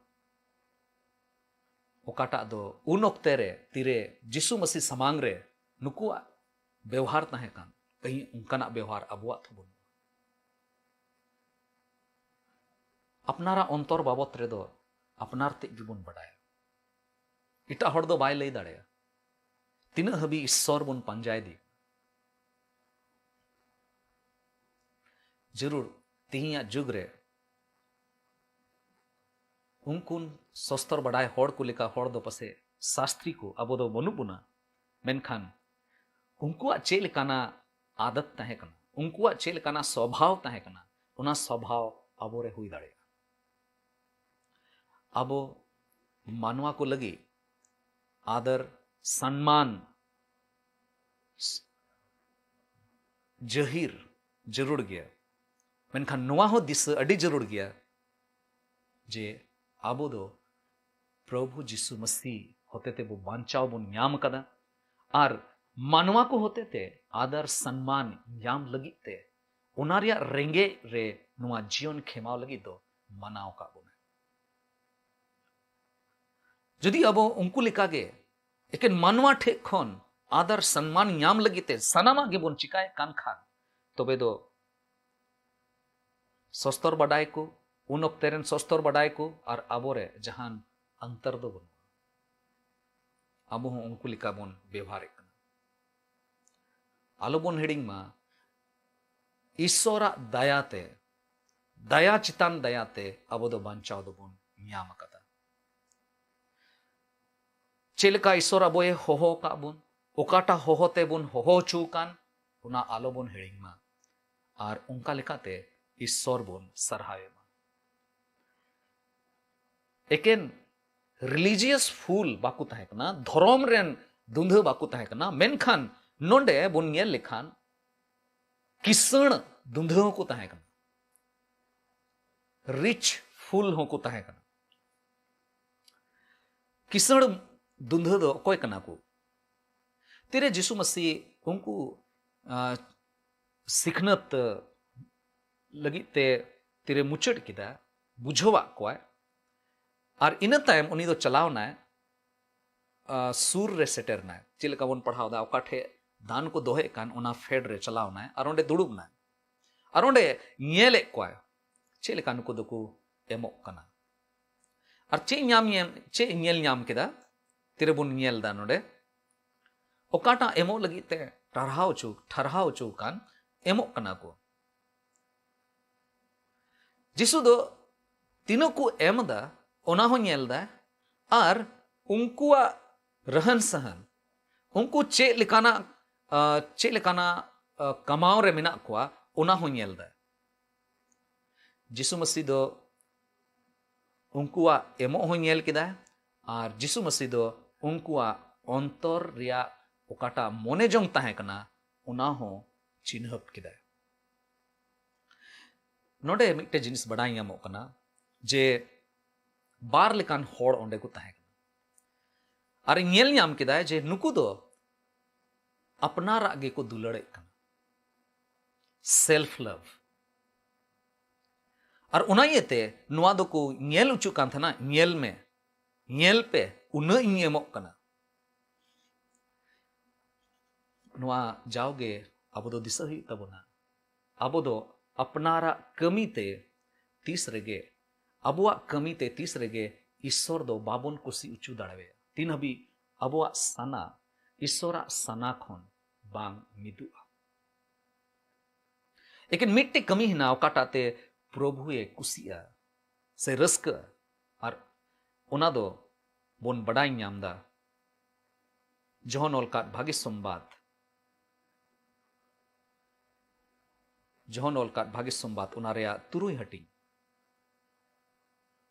ᱚᱠᱟᱴᱟᱜ ᱫᱚ ᱩᱱ ᱚᱠᱛᱮ ᱨᱮ ᱛᱤᱨᱮ ᱡᱤᱥᱩ ᱢᱟᱹᱥᱤ ᱥᱟᱢᱟᱝ ᱨᱮ ᱱᱩᱠᱩᱣᱟᱜ ᱵᱮᱣᱦᱟᱨ ᱛᱟᱦᱮᱸ ᱠᱟᱱ, ᱠᱟᱹᱦᱤ ᱚᱱᱠᱟᱱᱟᱜ ᱵᱮᱣᱦᱟᱨ ᱟᱵᱚᱣᱟᱜ ᱛᱷᱚ ᱵᱟᱹᱱᱩᱜᱼᱟ᱾ ᱟᱯᱱᱟᱨᱟᱜ ᱚᱱᱛᱚᱨ ᱵᱟᱵᱚᱛ ᱨᱮᱫᱚ ᱟᱯᱱᱟᱨ ᱛᱮᱫ ᱜᱮᱵᱚᱱ ᱵᱟᱰᱟᱭᱟ, ᱮᱴᱟᱜ ᱦᱚᱲ ᱫᱚ ᱵᱟᱭ ᱞᱟᱹᱭ ᱫᱟᱲᱮᱭᱟᱜᱼᱟ᱾ ᱛᱤᱱᱟᱹᱜ ᱦᱟᱹᱵᱤᱡ ᱤᱥᱥᱚᱨ ᱵᱚᱱ ᱯᱟᱸᱡᱟᱭᱮᱫᱮ? ᱡᱟᱹᱨᱩᱲ ᱛᱮᱦᱮᱧᱟᱜ ᱡᱩᱜᱽ ᱨᱮ ᱩᱱᱠᱩᱱ ᱥᱚᱥᱛᱚᱨ ᱵᱟᱰᱟᱭ ᱦᱚᱲ ᱠᱚ ᱞᱮᱠᱟ ᱦᱚᱲ ᱫᱚ ᱯᱟᱥᱮ ᱥᱟᱥᱛᱨᱤ ᱠᱚ ᱟᱵᱚ ᱫᱚ ᱵᱟᱹᱱᱩᱜ ᱵᱚᱱᱟ, ᱢᱮᱱᱠᱷᱟᱱ ᱩᱱᱠᱩᱣᱟᱜ ᱪᱮᱫ ᱞᱮᱠᱟᱱᱟᱜ ᱟᱫᱟᱛ ᱛᱟᱦᱮᱸ ᱠᱟᱱᱟ, ᱩᱱᱠᱩᱣᱟᱜ ᱪᱮᱫ ᱞᱮᱠᱟᱱᱟᱜ ᱥᱚᱵᱷᱟᱣ ᱛᱟᱦᱮᱸ ᱠᱟᱱᱟ, ᱚᱱᱟ ᱥᱚᱵᱷᱟᱣ ᱟᱵᱚᱨᱮ ᱦᱩᱭ ᱫᱟᱲᱮᱭᱟᱜᱼᱟ᱾ ᱟᱵᱚ ᱢᱟᱱᱣᱟ ᱠᱚ ᱞᱟᱹᱜᱤᱫ ᱟᱫᱚᱨ ᱥᱟᱱᱢᱟᱱ ᱡᱟᱹᱦᱤᱨ ᱡᱟᱹᱨᱩᱲ ᱜᱮᱭᱟ, ᱢᱮᱱᱠᱷᱟᱱ ᱱᱚᱣᱟ ᱦᱚᱸ ᱫᱤᱥᱟᱹ ᱟᱹᱰᱤ ᱡᱟᱹᱨᱩᱲ ᱜᱮᱭᱟ ᱡᱮ ᱟᱵᱚ ᱫᱚ ᱯᱨᱚᱵᱷᱩ ᱡᱤᱥᱩ ᱢᱟᱹᱥᱤ ᱦᱚᱛᱮ ᱛᱮᱵᱚ ᱵᱟᱧᱪᱟᱣ ᱵᱚᱱ ᱧᱟᱢ ᱟᱠᱟᱫᱟ᱾ ᱟᱨ ᱢᱟᱱᱣᱟ ᱠᱚ ᱦᱚᱛᱮ ᱛᱮ ᱟᱫᱟᱨ ᱥᱟᱱᱢᱟᱱ ᱧᱟᱢ ᱞᱟᱹᱜᱤᱫ ᱛᱮ ᱚᱱᱟ ᱨᱮᱭᱟᱜ ᱨᱮᱸᱜᱮᱡ ᱨᱮ ᱱᱚᱣᱟ ᱡᱤᱭᱚᱱ ᱠᱷᱮᱢᱟᱣ ᱞᱟᱹᱜᱤᱫ ᱫᱚ ᱢᱟᱱᱟᱣ ᱟᱠᱟᱫ ᱵᱚᱱᱟ᱾ ᱡᱩᱫᱤ ᱟᱵᱚ ᱩᱱᱠᱩ ᱞᱮᱠᱟᱜᱮ ᱮᱠᱮᱱ ᱢᱟᱱᱣᱟ ᱴᱷᱮᱡ ᱠᱷᱚᱱ ᱟᱫᱟᱨ ᱥᱟᱱᱢᱟᱱ ᱧᱟᱢ ᱞᱟᱹᱜᱤᱫ ᱛᱮ ᱥᱟᱱᱟᱢᱟᱜ ᱜᱮᱵᱚᱱ ᱪᱤᱠᱟᱭᱮᱫ ᱠᱟᱱ ᱠᱷᱟᱱ, ᱛᱚᱵᱮ ᱫᱚ ᱥᱚᱥᱛᱚᱨ ᱵᱟᱰᱟᱭ ᱠᱚ, ᱩᱱ ᱚᱠᱛᱮ ᱨᱮᱱ ᱥᱚᱥᱛᱚᱨ ᱵᱟᱰᱟᱭ ᱠᱚ ᱟᱨ ᱟᱵᱚᱨᱮ ᱡᱟᱦᱟᱱ ᱚᱱᱛᱚᱨ ᱫᱚ ᱵᱟᱹᱱᱩᱜᱼᱟ᱾ ᱟᱵᱚ ᱦᱚᱸ ᱩᱱᱠᱩ ᱞᱮᱠᱟ ᱵᱚᱱ ᱵᱮᱣᱦᱟᱨᱮᱫ ᱠᱟᱱᱟ᱾ ᱟᱞᱚᱵᱚᱱ ᱦᱤᱲᱤᱧ ᱢᱟ, ᱤᱥᱚᱨᱟᱜ ᱫᱟᱭᱟᱛᱮ, ᱫᱟᱭᱟ ᱪᱮᱛᱟᱱ ᱫᱟᱭᱟᱛᱮ ᱟᱵᱚ ᱫᱚ ᱵᱟᱧᱪᱟᱣ ᱫᱚᱵᱚᱱ ᱧᱟᱢ ᱟᱠᱟᱫᱟ᱾ ᱪᱮᱫ ᱞᱮᱠᱟ ᱤᱥᱚᱨ ᱟᱵᱚᱭ ᱦᱚᱦᱚ ᱟᱠᱟᱫ ᱵᱚᱱ, ᱚᱠᱟᱴᱟᱜ ᱦᱚᱦᱚ ᱛᱮᱵᱚᱱ ᱦᱚᱦᱚ ᱦᱚᱪᱚ ᱟᱠᱟᱱ, ᱚᱱᱟ ᱟᱞᱚᱵᱚᱱ ᱦᱤᱲᱤᱧ ᱢᱟ᱾ ᱟᱨ ᱚᱱᱠᱟ ᱞᱮᱠᱟᱛᱮ ᱤᱥᱚᱨ ᱵᱚᱱ ᱥᱟᱨᱦᱟᱣᱮ ᱢᱟ᱾ ᱮᱠᱮᱱ ᱨᱤᱞᱤᱡᱤᱭᱟᱥ ᱯᱷᱩᱞ ᱵᱟᱠᱚ ᱛᱟᱦᱮᱸ ᱠᱟᱱᱟ, ᱫᱷᱚᱨᱚᱢ ᱨᱮᱱ ᱫᱩᱸᱫᱷᱟᱹ ᱵᱟᱠᱚ ᱛᱟᱦᱮᱸ ᱠᱟᱱᱟ, ᱢᱮᱱᱠᱷᱟᱱ ᱱᱚᱰᱮ ᱵᱚᱱ ᱧᱮᱞ ᱞᱮᱠᱷᱟᱱ ᱠᱤᱥᱟᱹᱬ ᱫᱩᱸᱫᱷᱟᱹ ᱦᱚᱸᱠᱚ ᱛᱟᱦᱮᱸ ᱠᱟᱱᱟ, ᱨᱤᱪ ᱯᱷᱩᱞ ᱦᱚᱸᱠᱚ ᱛᱟᱦᱮᱸ ᱠᱟᱱᱟ᱾ ᱠᱤᱥᱟᱹᱬ ᱫᱩᱸᱫᱷᱟᱹ ᱫᱚ ᱚᱠᱚᱭ ᱠᱟᱱᱟ ᱠᱚ? ᱛᱤᱨᱮ ᱡᱤᱥᱩ ᱢᱟᱹᱥᱤ ᱩᱱᱠᱩ, ᱟ, ᱥᱤᱠᱷᱱᱟᱹᱛ ᱞᱟᱹᱜᱤᱫ ᱛᱮ ᱛᱤᱨᱮ ᱢᱩᱪᱟᱹᱫ ᱠᱮᱫᱟ, ᱵᱩᱡᱷᱟᱹᱣᱟᱜ ᱠᱚᱣᱟᱭ, ᱟᱨ ᱤᱱᱟᱹ ᱛᱟᱭᱚᱢ ᱩᱱᱤ ᱫᱚ ᱪᱟᱞᱟᱣ ᱱᱟᱭ, ᱟ, ᱥᱩᱨ ᱨᱮ ᱥᱮᱴᱮᱨ ᱱᱟᱭ᱾ ᱪᱮᱫ ᱞᱮᱠᱟ ᱵᱚᱱ ᱯᱟᱲᱦᱟᱣ ᱮᱫᱟ, ᱚᱠᱟ ᱴᱷᱮᱡ ᱫᱟᱱ ᱠᱚ ᱫᱚᱦᱚᱭᱮᱫ ᱠᱟᱱ, ᱚᱱᱟ ᱯᱷᱮᱰ ᱨᱮ ᱪᱟᱞᱟᱣ ᱱᱟᱭ ᱟᱨ ᱚᱸᱰᱮ ᱫᱩᱲᱩᱵ ᱱᱟᱭ᱾ ᱟᱨ ᱚᱸᱰᱮ ᱧᱮᱞᱮᱫ ᱠᱚᱣᱟᱭ ᱪᱮᱫ ᱞᱮᱠᱟ ᱱᱩᱠᱩ ᱫᱚᱠᱚ ᱮᱢᱚᱜ ᱠᱟᱱᱟ᱾ ᱟᱨ ᱪᱮᱫ ᱧᱟᱢ, ᱧᱮᱞ, ᱪᱮᱫ ᱧᱮᱞ ᱧᱟᱢ ᱠᱮᱫᱟ? ᱛᱤᱨᱮᱵᱚᱱ ᱧᱮᱞ ᱮᱫᱟ ᱱᱚᱰᱮ, ᱚᱠᱟᱴᱟᱜ ᱮᱢᱚᱜ ᱞᱟᱹᱜᱤᱫ ᱛᱮ ᱴᱟᱨᱦᱟᱣ ᱦᱚᱪᱚ, ᱴᱷᱟᱨᱦᱟᱣ ᱦᱚᱪᱚ ᱟᱠᱟᱱ, ᱮᱢᱚᱜ ᱠᱟᱱᱟ ᱠᱚ᱾ ᱡᱤᱥᱩ ᱫᱚ ᱛᱤᱱᱟᱹᱜ ᱠᱚ ᱮᱢ ᱮᱫᱟ, ᱚᱱᱟ ᱦᱚᱸ ᱧᱮᱞ ᱫᱟᱭ, ᱟᱨ ᱩᱱᱠᱩᱣᱟᱜ ᱨᱟᱦᱟᱱ ᱥᱟᱦᱟᱱ, ᱩᱱᱠᱩ ᱪᱮᱫ ᱞᱮᱠᱟᱱᱟᱜ, ᱟ, ᱪᱮᱫ ᱞᱮᱠᱟᱱᱟᱜ, ᱟ, ᱠᱟᱢᱟᱣ ᱨᱮ ᱢᱮᱱᱟᱜ ᱠᱚᱣᱟ, ᱚᱱᱟ ᱦᱚᱸ ᱧᱮᱞ ᱫᱟᱭ᱾ ᱡᱤᱥᱩ ᱢᱟᱹᱥᱤ ᱫᱚ ᱩᱱᱠᱩᱣᱟᱜ ᱮᱢᱚᱜ ᱦᱚᱸ ᱧᱮᱞ ᱠᱮᱫᱟᱭ, ᱟᱨ ᱡᱤᱥᱩ ᱢᱟᱹᱥᱤ ᱫᱚ ᱩᱱᱠᱩᱣᱟᱜ ᱚᱱᱛᱚᱨ ᱨᱮᱭᱟᱜ ᱚᱠᱟᱴᱟᱜ ᱢᱚᱱᱮ ᱡᱚᱝ ᱛᱟᱦᱮᱸ ᱠᱟᱱᱟ, ᱚᱱᱟ ᱦᱚᱸ ᱪᱤᱱᱦᱟᱹᱯ ᱠᱮᱫᱟᱭ᱾ ᱱᱚᱰᱮ ᱢᱤᱫᱴᱮᱱ ᱡᱤᱱᱤᱥ ᱵᱟᱰᱟᱭ ᱧᱟᱢᱚᱜ ᱠᱟᱱᱟ ᱡᱮ ᱵᱟᱨ ᱞᱮᱠᱟᱱ ᱦᱚᱲ ᱚᱸᱰᱮ ᱠᱚ ᱛᱟᱦᱮᱸ ᱠᱟᱱᱟ᱾ ᱟᱨ ᱧᱮᱞ ᱧᱟᱢ ᱠᱮᱫᱟᱭ ᱡᱮ ᱱᱩᱠᱩ ᱫᱚ ᱟᱯᱱᱟᱨᱟᱜ ᱜᱮᱠᱚ ᱫᱩᱞᱟᱹᱲᱮᱫ ᱠᱟᱱᱟ, self love᱾ ᱟᱨ ᱚᱱᱟ ᱤᱭᱟᱹᱛᱮ ᱱᱚᱣᱟ ᱫᱚᱠᱚ ᱧᱮᱞ ᱦᱚᱪᱚᱜ ᱠᱟᱱ ᱛᱟᱦᱮᱱᱟ, "ᱧᱮᱞ ᱢᱮ, ᱧᱮᱞ ᱯᱮ, ᱩᱱᱟᱹᱜ ᱤᱧ ᱮᱢᱚᱜ ᱠᱟᱱᱟ᱾" ᱱᱚᱣᱟ ᱡᱟᱣᱜᱮ ᱟᱵᱚ ᱫᱚ ᱫᱤᱥᱟᱹ ᱦᱩᱭᱩᱜ ᱛᱟᱵᱚᱱᱟ᱾ ᱟᱵᱚ ᱫᱚ ᱟᱯᱱᱟᱨᱟᱜ ᱠᱟᱹᱢᱤ ᱛᱮ ᱛᱤᱥ ᱨᱮᱜᱮ, ᱟᱵᱚᱣᱟᱜ ᱠᱟᱹᱢᱤ ᱛᱮ ᱛᱤᱥ ᱨᱮᱜᱮ ᱤᱥᱥᱚᱨ ᱫᱚ ᱵᱟᱵᱚᱱ ᱠᱩᱥᱤ ᱦᱚᱪᱚ ᱫᱟᱲᱮᱣᱟᱭᱟ, ᱛᱤᱱ ᱦᱟᱹᱵᱤᱡ ᱟᱵᱚᱣᱟᱜ ᱥᱟᱱᱟ ᱤᱥᱥᱚᱨᱟᱜ ᱥᱟᱱᱟ ᱠᱷᱚᱱ ᱵᱟᱝ ᱢᱤᱫᱚᱜᱼᱟ᱾ ᱮᱠᱮᱱ ᱢᱤᱫᱴᱮᱡ ᱠᱟᱹᱢᱤ ᱦᱮᱱᱟᱜᱼᱟ, ᱚᱠᱟᱴᱟᱜ ᱛᱮ ᱯᱨᱚᱵᱷᱩᱭᱮ ᱠᱩᱥᱤᱜᱼᱟ ᱥᱮ ᱨᱟᱹᱥᱠᱟᱹᱜᱼᱟ, ᱟᱨ ᱚᱱᱟ ᱫᱚ ᱵᱚᱱ ᱵᱟᱰᱟᱭ ᱧᱟᱢ ᱮᱫᱟ ᱡᱚᱦᱚᱱ ᱚᱞ ᱠᱟᱫ ᱵᱷᱟᱜᱮ ᱥᱚᱢᱵᱟᱫ, ᱡᱚᱦᱚᱱ ᱚᱞ ᱠᱟᱫ ᱵᱷᱟᱜᱮ ᱥᱚᱢᱵᱟᱫ, ᱚᱱᱟ ᱨᱮᱭᱟᱜ ᱛᱩᱨᱩᱭ ᱦᱟᱹᱴᱤᱧ᱾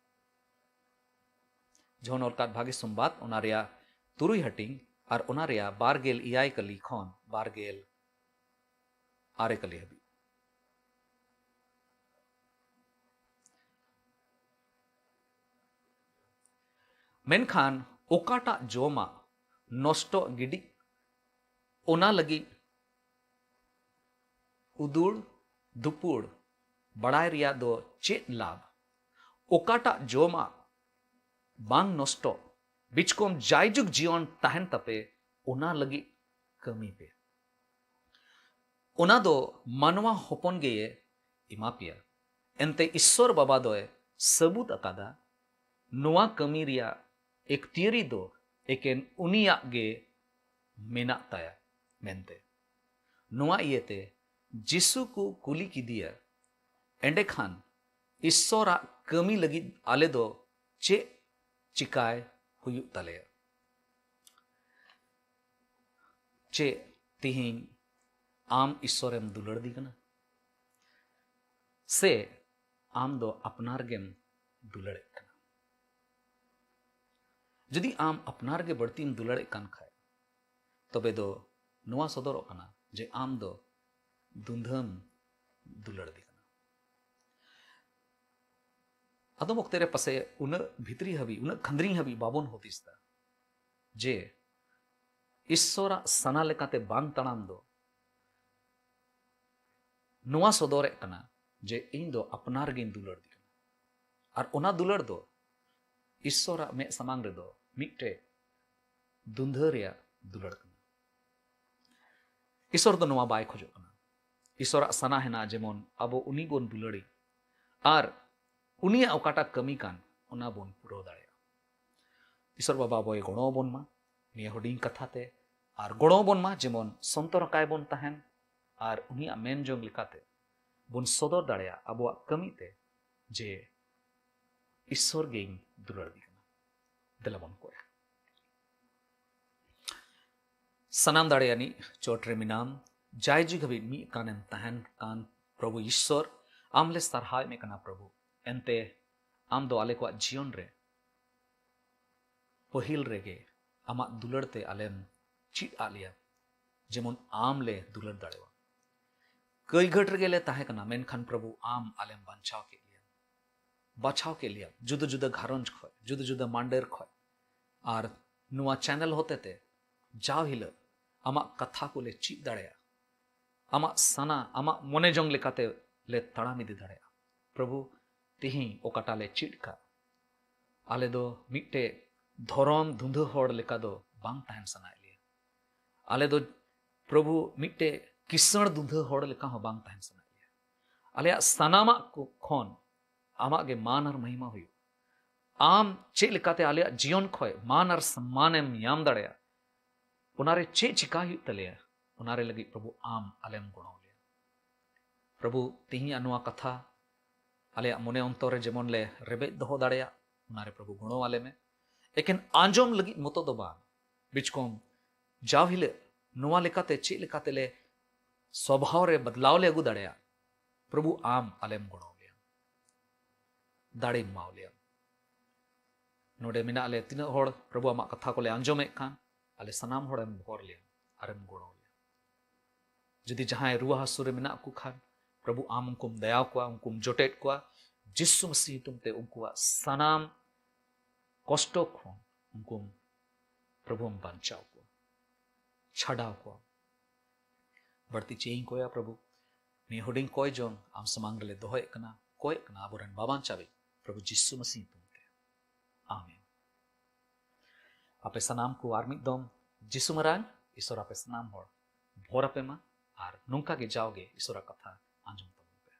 ᱡᱚᱦᱚᱱ ᱚᱞ ᱠᱟᱫ ᱵᱷᱟᱜᱮ ᱥᱚᱢᱵᱟᱫ, ᱚᱱᱟ ᱨᱮᱭᱟᱜ ᱛᱩᱨᱩᱭ ᱦᱟᱹᱴᱤᱧ, ᱟᱨ ᱚᱱᱟ ᱨᱮᱭᱟᱜ ᱵᱟᱨ ᱜᱮᱞ ᱮᱭᱟᱭ ᱠᱟᱹᱞᱤ ᱠᱷᱚᱱ ᱵᱟᱨ ᱜᱮᱞ ᱟᱨᱮ ᱠᱟᱹᱞᱤ ᱦᱟᱹᱵᱤᱡ᱾ ᱢᱮᱱᱠᱷᱟᱱ ᱚᱠᱟᱴᱟᱜ ᱡᱚᱢᱟᱜ ᱱᱚᱥᱴᱚᱜ ᱜᱤᱰᱤᱜ, ᱚᱱᱟ ᱞᱟᱹᱜᱤᱫ ᱩᱫᱩᱲ ᱫᱩᱯᱩᱲ ᱵᱟᱲᱟᱭ ᱨᱮᱭᱟᱜ ᱫᱚ ᱪᱮᱫ ᱞᱟᱵᱷ? ᱚᱠᱟᱴᱟᱜ ᱡᱚᱢᱟᱜ ᱵᱟᱝ ᱱᱚᱥᱴᱚᱜ, ᱵᱤᱪᱠᱚᱢ ᱡᱟᱭᱡᱩᱜᱽ ᱡᱤᱭᱚᱱ ᱛᱟᱦᱮᱱ ᱛᱟᱯᱮ, ᱚᱱᱟ ᱞᱟᱹᱜᱤᱫ ᱠᱟᱹᱢᱤ ᱯᱮ᱾ ᱚᱱᱟ ᱫᱚ ᱢᱟᱱᱣᱟ ᱦᱚᱯᱚᱱ ᱜᱮᱭᱮ ᱮᱢᱟ ᱯᱮᱭᱟ᱾ ᱮᱱᱛᱮ ᱤᱥᱥᱚᱨ ᱵᱟᱵᱟ ᱫᱚᱭ ᱥᱟᱹᱵᱩᱛ ᱟᱠᱟᱫᱟ, ᱱᱚᱣᱟ ᱠᱟᱹᱢᱤ ᱨᱮᱭᱟᱜ ᱮᱠᱛᱤᱭᱟᱹᱨᱤ ᱫᱚ ᱮᱠᱮᱱ ᱩᱱᱤᱭᱟᱜ ᱜᱮ ᱢᱮᱱᱟᱜ ᱛᱟᱭᱟ ᱢᱮᱱᱛᱮ᱾ ᱱᱚᱣᱟ ᱤᱭᱟᱹᱛᱮ ᱡᱤᱥᱩ ᱠᱚ ᱠᱩᱞᱤ ᱠᱮᱫᱮᱭᱟ, "ᱮᱸᱰᱮᱠᱷᱟᱱ ᱤᱥᱥᱚᱨᱟᱜ ᱠᱟᱹᱢᱤ ᱞᱟᱹᱜᱤᱫ ᱟᱞᱮ ᱫᱚ ᱪᱮᱫ ᱪᱤᱠᱟᱭ ᱦᱩᱭᱩᱜ ᱛᱟᱞᱮᱭᱟ? ᱪᱮᱫ ᱛᱤᱦᱤᱧ ᱟᱢ ᱤᱥᱥᱚᱨᱮᱢ ᱫᱩᱞᱟᱹᱲ ᱫᱤ ᱠᱟᱱᱟ? ᱥᱮ ᱟᱢ ᱫᱚ ᱟᱯᱱᱟᱨ ᱜᱮᱢ ᱫᱩᱞᱟᱹᱲᱮᱫ ᱠᱟᱱᱟ? ᱡᱩᱫᱤ ᱟᱢ ᱟᱯᱱᱟᱨ ᱜᱮ ᱵᱟᱹᱲᱛᱤᱢ ᱫᱩᱞᱟᱹᱲᱮᱫ ᱠᱟᱱ ᱠᱷᱟᱡ, ᱛᱚᱵᱮ ᱫᱚ ᱱᱚᱣᱟ ᱥᱚᱫᱚᱨᱚᱜ ᱠᱟᱱᱟ ᱡᱮ ᱟᱢ ᱫᱚ ᱫᱩᱸᱫᱷᱟᱹᱢ ᱫᱩᱞᱟᱹᱲ ᱫᱤ ᱠᱟᱱᱟ᱾ ᱟᱫᱚᱢ ᱚᱠᱛᱮ ᱨᱮ ᱯᱟᱥᱮᱡ ᱩᱱᱟᱹᱜ ᱵᱷᱤᱛᱨᱤ ᱦᱟᱹᱵᱤᱡ, ᱩᱱᱟᱹᱜ ᱠᱷᱟᱸᱫᱽᱨᱤᱝ ᱦᱟᱹᱵᱤᱡ ᱵᱟᱵᱚᱱ ᱦᱩᱫᱤᱥ ᱫᱟ ᱡᱮ ᱤᱥᱥᱚᱨᱟᱜ ᱥᱟᱱᱟ ᱞᱮᱠᱟᱛᱮ ᱵᱟᱝ ᱛᱟᱲᱟᱢ ᱫᱚ ᱱᱚᱣᱟ ᱥᱚᱫᱚᱨᱮᱫ ᱠᱟᱱᱟ ᱡᱮ ᱤᱧ ᱫᱚ ᱟᱯᱱᱟᱨ ᱜᱤᱧ ᱫᱩᱞᱟᱹᱲ ᱫᱤ ᱠᱟᱱᱟ᱾ ᱟᱨ ᱚᱱᱟ ᱫᱩᱞᱟᱹᱲ ᱫᱚ ᱤᱥᱥᱚᱨᱟᱜ ᱢᱮᱫ ᱥᱟᱢᱟᱝ ᱨᱮᱫᱚ ᱢᱤᱫᱴᱮᱡ ᱫᱩᱸᱫᱷᱟᱹ ᱨᱮᱭᱟᱜ ᱫᱩᱞᱟᱹᱲ ᱠᱟᱱᱟ᱾ ᱤᱥᱥᱚᱨ ᱫᱚ ᱱᱚᱣᱟ ᱵᱟᱭ ᱠᱷᱚᱡᱚᱜ ᱠᱟᱱᱟ᱾ ᱤᱥᱥᱚᱨᱟᱜ ᱥᱟᱱᱟ ᱦᱮᱱᱟᱜᱼᱟ ᱡᱮᱢᱚᱱ ᱟᱵᱚ ᱩᱱᱤ ᱵᱚᱱ ᱫᱩᱞᱟᱹᱲᱤ ᱟᱨ ᱩᱱᱤᱭᱟᱜ ᱚᱠᱟᱴᱟᱜ ᱠᱟᱹᱢᱤ ᱠᱟᱱ, ᱚᱱᱟ ᱵᱚᱱ ᱯᱩᱨᱟᱹᱣ ᱫᱟᱲᱮᱭᱟᱜᱼᱟ᱾ ᱤᱥᱥᱚᱨ ᱵᱟᱵᱟ ᱟᱵᱚᱭ ᱜᱚᱲᱚ ᱟᱵᱚᱱ ᱢᱟ ᱱᱤᱭᱟᱹ ᱦᱩᱰᱤᱧ ᱠᱟᱛᱷᱟ ᱛᱮ, ᱟᱨ ᱜᱚᱲᱚ ᱟᱵᱚᱱ ᱢᱟ ᱡᱮᱢᱚᱱ ᱥᱚᱱᱛᱚᱨ ᱟᱠᱟᱭ ᱵᱚᱱ ᱛᱟᱦᱮᱱ ᱟᱨ ᱩᱱᱤᱭᱟᱜ ᱢᱮᱱ ᱡᱚᱝ ᱞᱮᱠᱟᱛᱮ ᱵᱚᱱ ᱥᱚᱫᱚᱨ ᱫᱟᱲᱮᱭᱟᱜ ᱟᱵᱚᱣᱟᱜ ᱠᱟᱹᱢᱤ ᱛᱮ ᱡᱮ ᱤᱥᱥᱚᱨ ᱜᱮᱧ ᱫᱩᱞᱟᱹᱲ ᱫᱤ ᱠᱟᱱᱟ᱾ ᱫᱮᱞᱟ ᱵᱚᱱ ᱠᱚᱭᱟ᱾ ᱥᱟᱱᱟᱢ ᱫᱟᱲᱮᱭᱟᱱᱤᱡ ᱪᱚᱴ ᱨᱮ ᱢᱮᱱᱟᱢ, ᱡᱟᱭ ᱡᱩᱜᱽ ᱦᱟᱹᱵᱤᱡ ᱢᱤᱫ ᱠᱟᱱᱮᱢ ᱛᱟᱦᱮᱱ ᱠᱟᱱ ᱯᱨᱚᱵᱷᱩ ᱤᱥᱥᱚᱨ, ᱟᱢ ᱞᱮ ᱥᱟᱨᱦᱟᱣᱮᱫ ᱢᱮ ᱠᱟᱱᱟ ᱯᱨᱚᱵᱷᱩ᱾ ᱮᱱᱛᱮ ᱟᱢ ᱫᱚ ᱟᱞᱮ ᱠᱚᱣᱟᱜ ᱡᱤᱭᱚᱱ ᱨᱮ ᱯᱟᱹᱦᱤᱞ ᱨᱮᱜᱮ ᱟᱢᱟᱜ ᱫᱩᱞᱟᱹᱲ ᱛᱮ ᱟᱞᱮᱢ ᱪᱮᱫ ᱟᱫ ᱞᱮᱭᱟ, ᱡᱮᱢᱚᱱ ᱟᱢ ᱞᱮ ᱫᱩᱞᱟᱹᱲ ᱫᱟᱲᱮᱣᱟ᱾ ᱠᱟᱹᱭᱜᱷᱟᱹᱴ ᱨᱮᱜᱮ ᱞᱮ ᱛᱟᱦᱮᱸ ᱠᱟᱱᱟ, ᱢᱮᱱᱠᱷᱟᱱ ᱯᱨᱚᱵᱷᱩ ᱟᱢ ᱟᱞᱮᱢ ᱵᱟᱧᱪᱟᱣ ᱠᱮᱫ ᱞᱮᱭᱟ, ᱵᱟᱪᱷᱟᱣ ᱠᱮᱫ ᱞᱮᱭᱟ, ᱡᱩᱫᱟᱹ ᱡᱩᱫᱟᱹ ᱜᱷᱟᱨᱚᱸᱡᱽ ᱠᱷᱚᱡ, ᱡᱩᱫᱟᱹ ᱡᱩᱫᱟᱹ ᱢᱟᱱᱰᱮᱨ ᱠᱷᱚᱡ᱾ ᱟᱨ ᱱᱚᱣᱟ ᱪᱮᱱᱮᱞ ᱦᱚᱛᱮᱛᱮ ᱡᱟᱣ ᱦᱤᱞᱳᱜ ᱟᱢᱟᱜ ᱠᱟᱛᱷᱟ ᱠᱚᱞᱮ ᱪᱮᱫ ᱫᱟᱲᱮᱭᱟᱜᱼᱟ, ᱟᱢᱟᱜ ᱥᱟᱱᱟ, ᱟᱢᱟᱜ ᱢᱚᱱᱮ ᱡᱚᱝ ᱞᱮᱠᱟᱛᱮ ᱞᱮ ᱛᱟᱲᱟᱢ ᱤᱫᱤ ᱫᱟᱲᱮᱭᱟᱜᱼᱟ᱾ ᱯᱨᱚᱵᱷᱩ, ᱛᱤᱦᱤᱧ ᱚᱠᱟᱴᱟᱜ ᱞᱮ ᱪᱮᱫ ᱠᱟᱜ, ᱟᱞᱮ ᱫᱚ ᱢᱤᱫᱴᱮᱡ ᱫᱷᱚᱨᱚᱢ ᱫᱩᱸᱫᱷᱟᱹ ᱦᱚᱲ ᱞᱮᱠᱟ ᱫᱚ ᱵᱟᱝ ᱛᱟᱦᱮᱱ ᱥᱟᱱᱟᱭᱮᱫ ᱞᱮᱭᱟ᱾ ᱟᱞᱮ ᱫᱚ ᱯᱨᱚᱵᱷᱩ ᱢᱤᱫᱴᱮᱡ ᱠᱤᱥᱟᱹᱬ ᱫᱩᱸᱫᱷᱟᱹ ᱦᱚᱲ ᱞᱮᱠᱟ ᱦᱚᱸ ᱵᱟᱝ ᱛᱟᱦᱮᱱ ᱥᱟᱱᱟᱭᱮᱫ ᱞᱮᱭᱟ᱾ ᱟᱞᱮᱭᱟᱜ ᱥᱟᱱᱟᱢᱟᱜ ᱠᱚ ᱠᱷᱚᱱ ᱟᱢᱟᱜ ᱜᱮ ᱢᱟᱱ ᱟᱨ ᱢᱚᱦᱤᱢᱟ ᱦᱩᱭᱩᱜ᱾ ᱟᱢ ᱪᱮᱫ ᱞᱮᱠᱟᱛᱮ ᱟᱞᱮᱭᱟᱜ ᱡᱤᱭᱚᱱ ᱠᱷᱚᱡ ᱢᱟᱱ ᱟᱨ ᱥᱚᱢᱢᱟᱱᱮᱢ ᱧᱟᱢ ᱫᱟᱲᱮᱭᱟᱜ, ᱚᱱᱟᱨᱮ ᱪᱮᱫ ᱪᱤᱠᱟ ᱦᱩᱭᱩᱜ ᱛᱟᱞᱮᱭᱟ, ᱚᱱᱟᱨᱮ ᱞᱟᱹᱜᱤᱫ ᱯᱨᱚᱵᱷᱩ ᱟᱢ ᱟᱞᱮᱢ ᱜᱚᱲᱚ ᱞᱮᱭᱟ᱾ ᱯᱨᱚᱵᱷᱩ, ᱛᱤᱦᱤᱧᱟᱜ ᱱᱚᱣᱟ ᱠᱟᱛᱷᱟ ᱟᱞᱮᱭᱟᱜ ᱢᱚᱱᱮ ᱚᱱᱛᱚᱨ ᱨᱮ ᱡᱮᱢᱚᱱ ᱞᱮ ᱨᱮᱵᱮᱫ ᱫᱚᱦᱚ ᱫᱟᱲᱮᱭᱟᱜ, ᱚᱱᱟᱨᱮ ᱯᱨᱚᱵᱷᱩ ᱜᱚᱲᱚ ᱟᱞᱮ ᱢᱮ᱾ ᱮᱠᱮᱱ ᱟᱸᱡᱚᱢ ᱞᱟᱹᱜᱤᱫ ᱢᱚᱛᱚ ᱫᱚ ᱵᱟᱝ, ᱵᱤᱪᱠᱚᱢ ᱡᱟᱣ ᱦᱤᱞᱳᱜ ᱱᱚᱣᱟ ᱞᱮᱠᱟᱛᱮ ᱪᱮᱫ ᱞᱮᱠᱟᱛᱮᱞᱮ ᱥᱚᱵᱷᱟᱣ ᱨᱮ ᱵᱚᱫᱞᱟᱣ ᱞᱮ ᱟᱹᱜᱩ ᱫᱟᱲᱮᱭᱟᱜ, ᱯᱨᱚᱵᱷᱩ ᱟᱢ ᱟᱞᱮᱢ ᱜᱚᱲᱚ ᱞᱮᱭᱟ, ᱫᱟᱲᱮᱢ ᱮᱢᱟᱣ ᱞᱮᱭᱟ᱾ ᱱᱚᱰᱮ ᱢᱮᱱᱟᱜ ᱞᱮ ᱛᱤᱱᱟᱹᱜ ᱦᱚᱲ ᱯᱨᱚᱵᱷᱩ ᱟᱢᱟᱜ ᱠᱟᱛᱷᱟ ᱠᱚᱞᱮ ᱟᱸᱡᱚᱢᱮᱫ ᱠᱟᱱ, ᱟᱞᱮ ᱥᱟᱱᱟᱢ ᱦᱚᱲᱮᱢ ᱵᱷᱚᱨ ᱞᱮᱭᱟ ᱟᱨᱮᱢ ᱜᱚᱲᱚ ᱞᱮᱭᱟ᱾ ᱡᱩᱫᱤ ᱡᱟᱦᱟᱸᱭ ᱨᱩᱣᱟᱹ ᱦᱟᱹᱥᱩ ᱨᱮ ᱢᱮᱱᱟᱜ ᱠᱚ ᱠᱷᱟᱱ, ᱯᱨᱚᱵᱷᱩ ᱟᱢ ᱩᱱᱠᱩᱢ ᱫᱟᱭᱟ ᱠᱚᱣᱟ, ᱩᱱᱠᱩᱢ ᱡᱚᱴᱮᱫ ᱠᱚᱣᱟ᱾ ᱡᱤᱥᱩ ᱢᱟᱹᱥᱤ ᱧᱩᱛᱩᱢ ᱛᱮ ᱩᱱᱠᱩᱣᱟᱜ ᱥᱟᱱᱟᱢ ᱠᱚᱥᱴᱚ ᱠᱷᱚᱱ ᱩᱱᱠᱩᱢ, ᱯᱨᱚᱵᱷᱩᱢ ᱵᱟᱧᱪᱟᱣ ᱠᱚᱣᱟ, ᱪᱷᱟᱰᱟᱣ ᱠᱚᱣᱟ᱾ ᱵᱟᱹᱲᱛᱤ ᱪᱮᱫ ᱤᱧ ᱠᱚᱭᱟ ᱯᱨᱚᱵᱷᱩ? ᱱᱤᱭᱟᱹ ᱦᱩᱰᱤᱧ ᱠᱚᱭ ᱡᱚᱝ ᱟᱢ ᱥᱟᱢᱟᱝ ᱨᱮᱞᱮ ᱫᱚᱦᱚᱭᱮᱫ ᱠᱟᱱᱟ, ᱠᱚᱭᱮᱫ ᱠᱟᱱᱟ ᱟᱵᱚᱨᱮᱱ ᱵᱟᱵᱟᱱ ᱪᱟᱵᱤ ᱯᱨᱚᱵᱷᱩ ᱡᱤᱥᱩ ᱢᱟᱹᱥᱤ ᱧᱩᱛᱩᱢ ᱛᱮ᱾ ᱟᱢᱮᱱ᱾ ᱟᱯᱮ ᱥᱟᱱᱟᱢ ᱠᱚ ᱟᱨ ᱢᱤᱫ ᱫᱚᱢ ᱡᱤᱥᱩ ᱢᱟᱨᱟᱝ ᱤᱥᱚᱨ ᱟᱯᱮ ᱥᱟᱱᱟᱢ ᱦᱚᱲ ᱵᱷᱚᱨ ᱟᱯᱮ ᱢᱟ, ᱟᱨ ᱱᱚᱝᱠᱟ ᱜᱮ ᱡᱟᱣᱜᱮ ᱤᱥᱚᱨᱟᱜ ᱠᱟᱛᱷᱟ ᱟᱸᱡᱚᱢ ᱛᱟᱵᱚᱱ ᱯᱮ᱾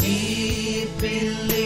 ᱤᱯᱤᱞ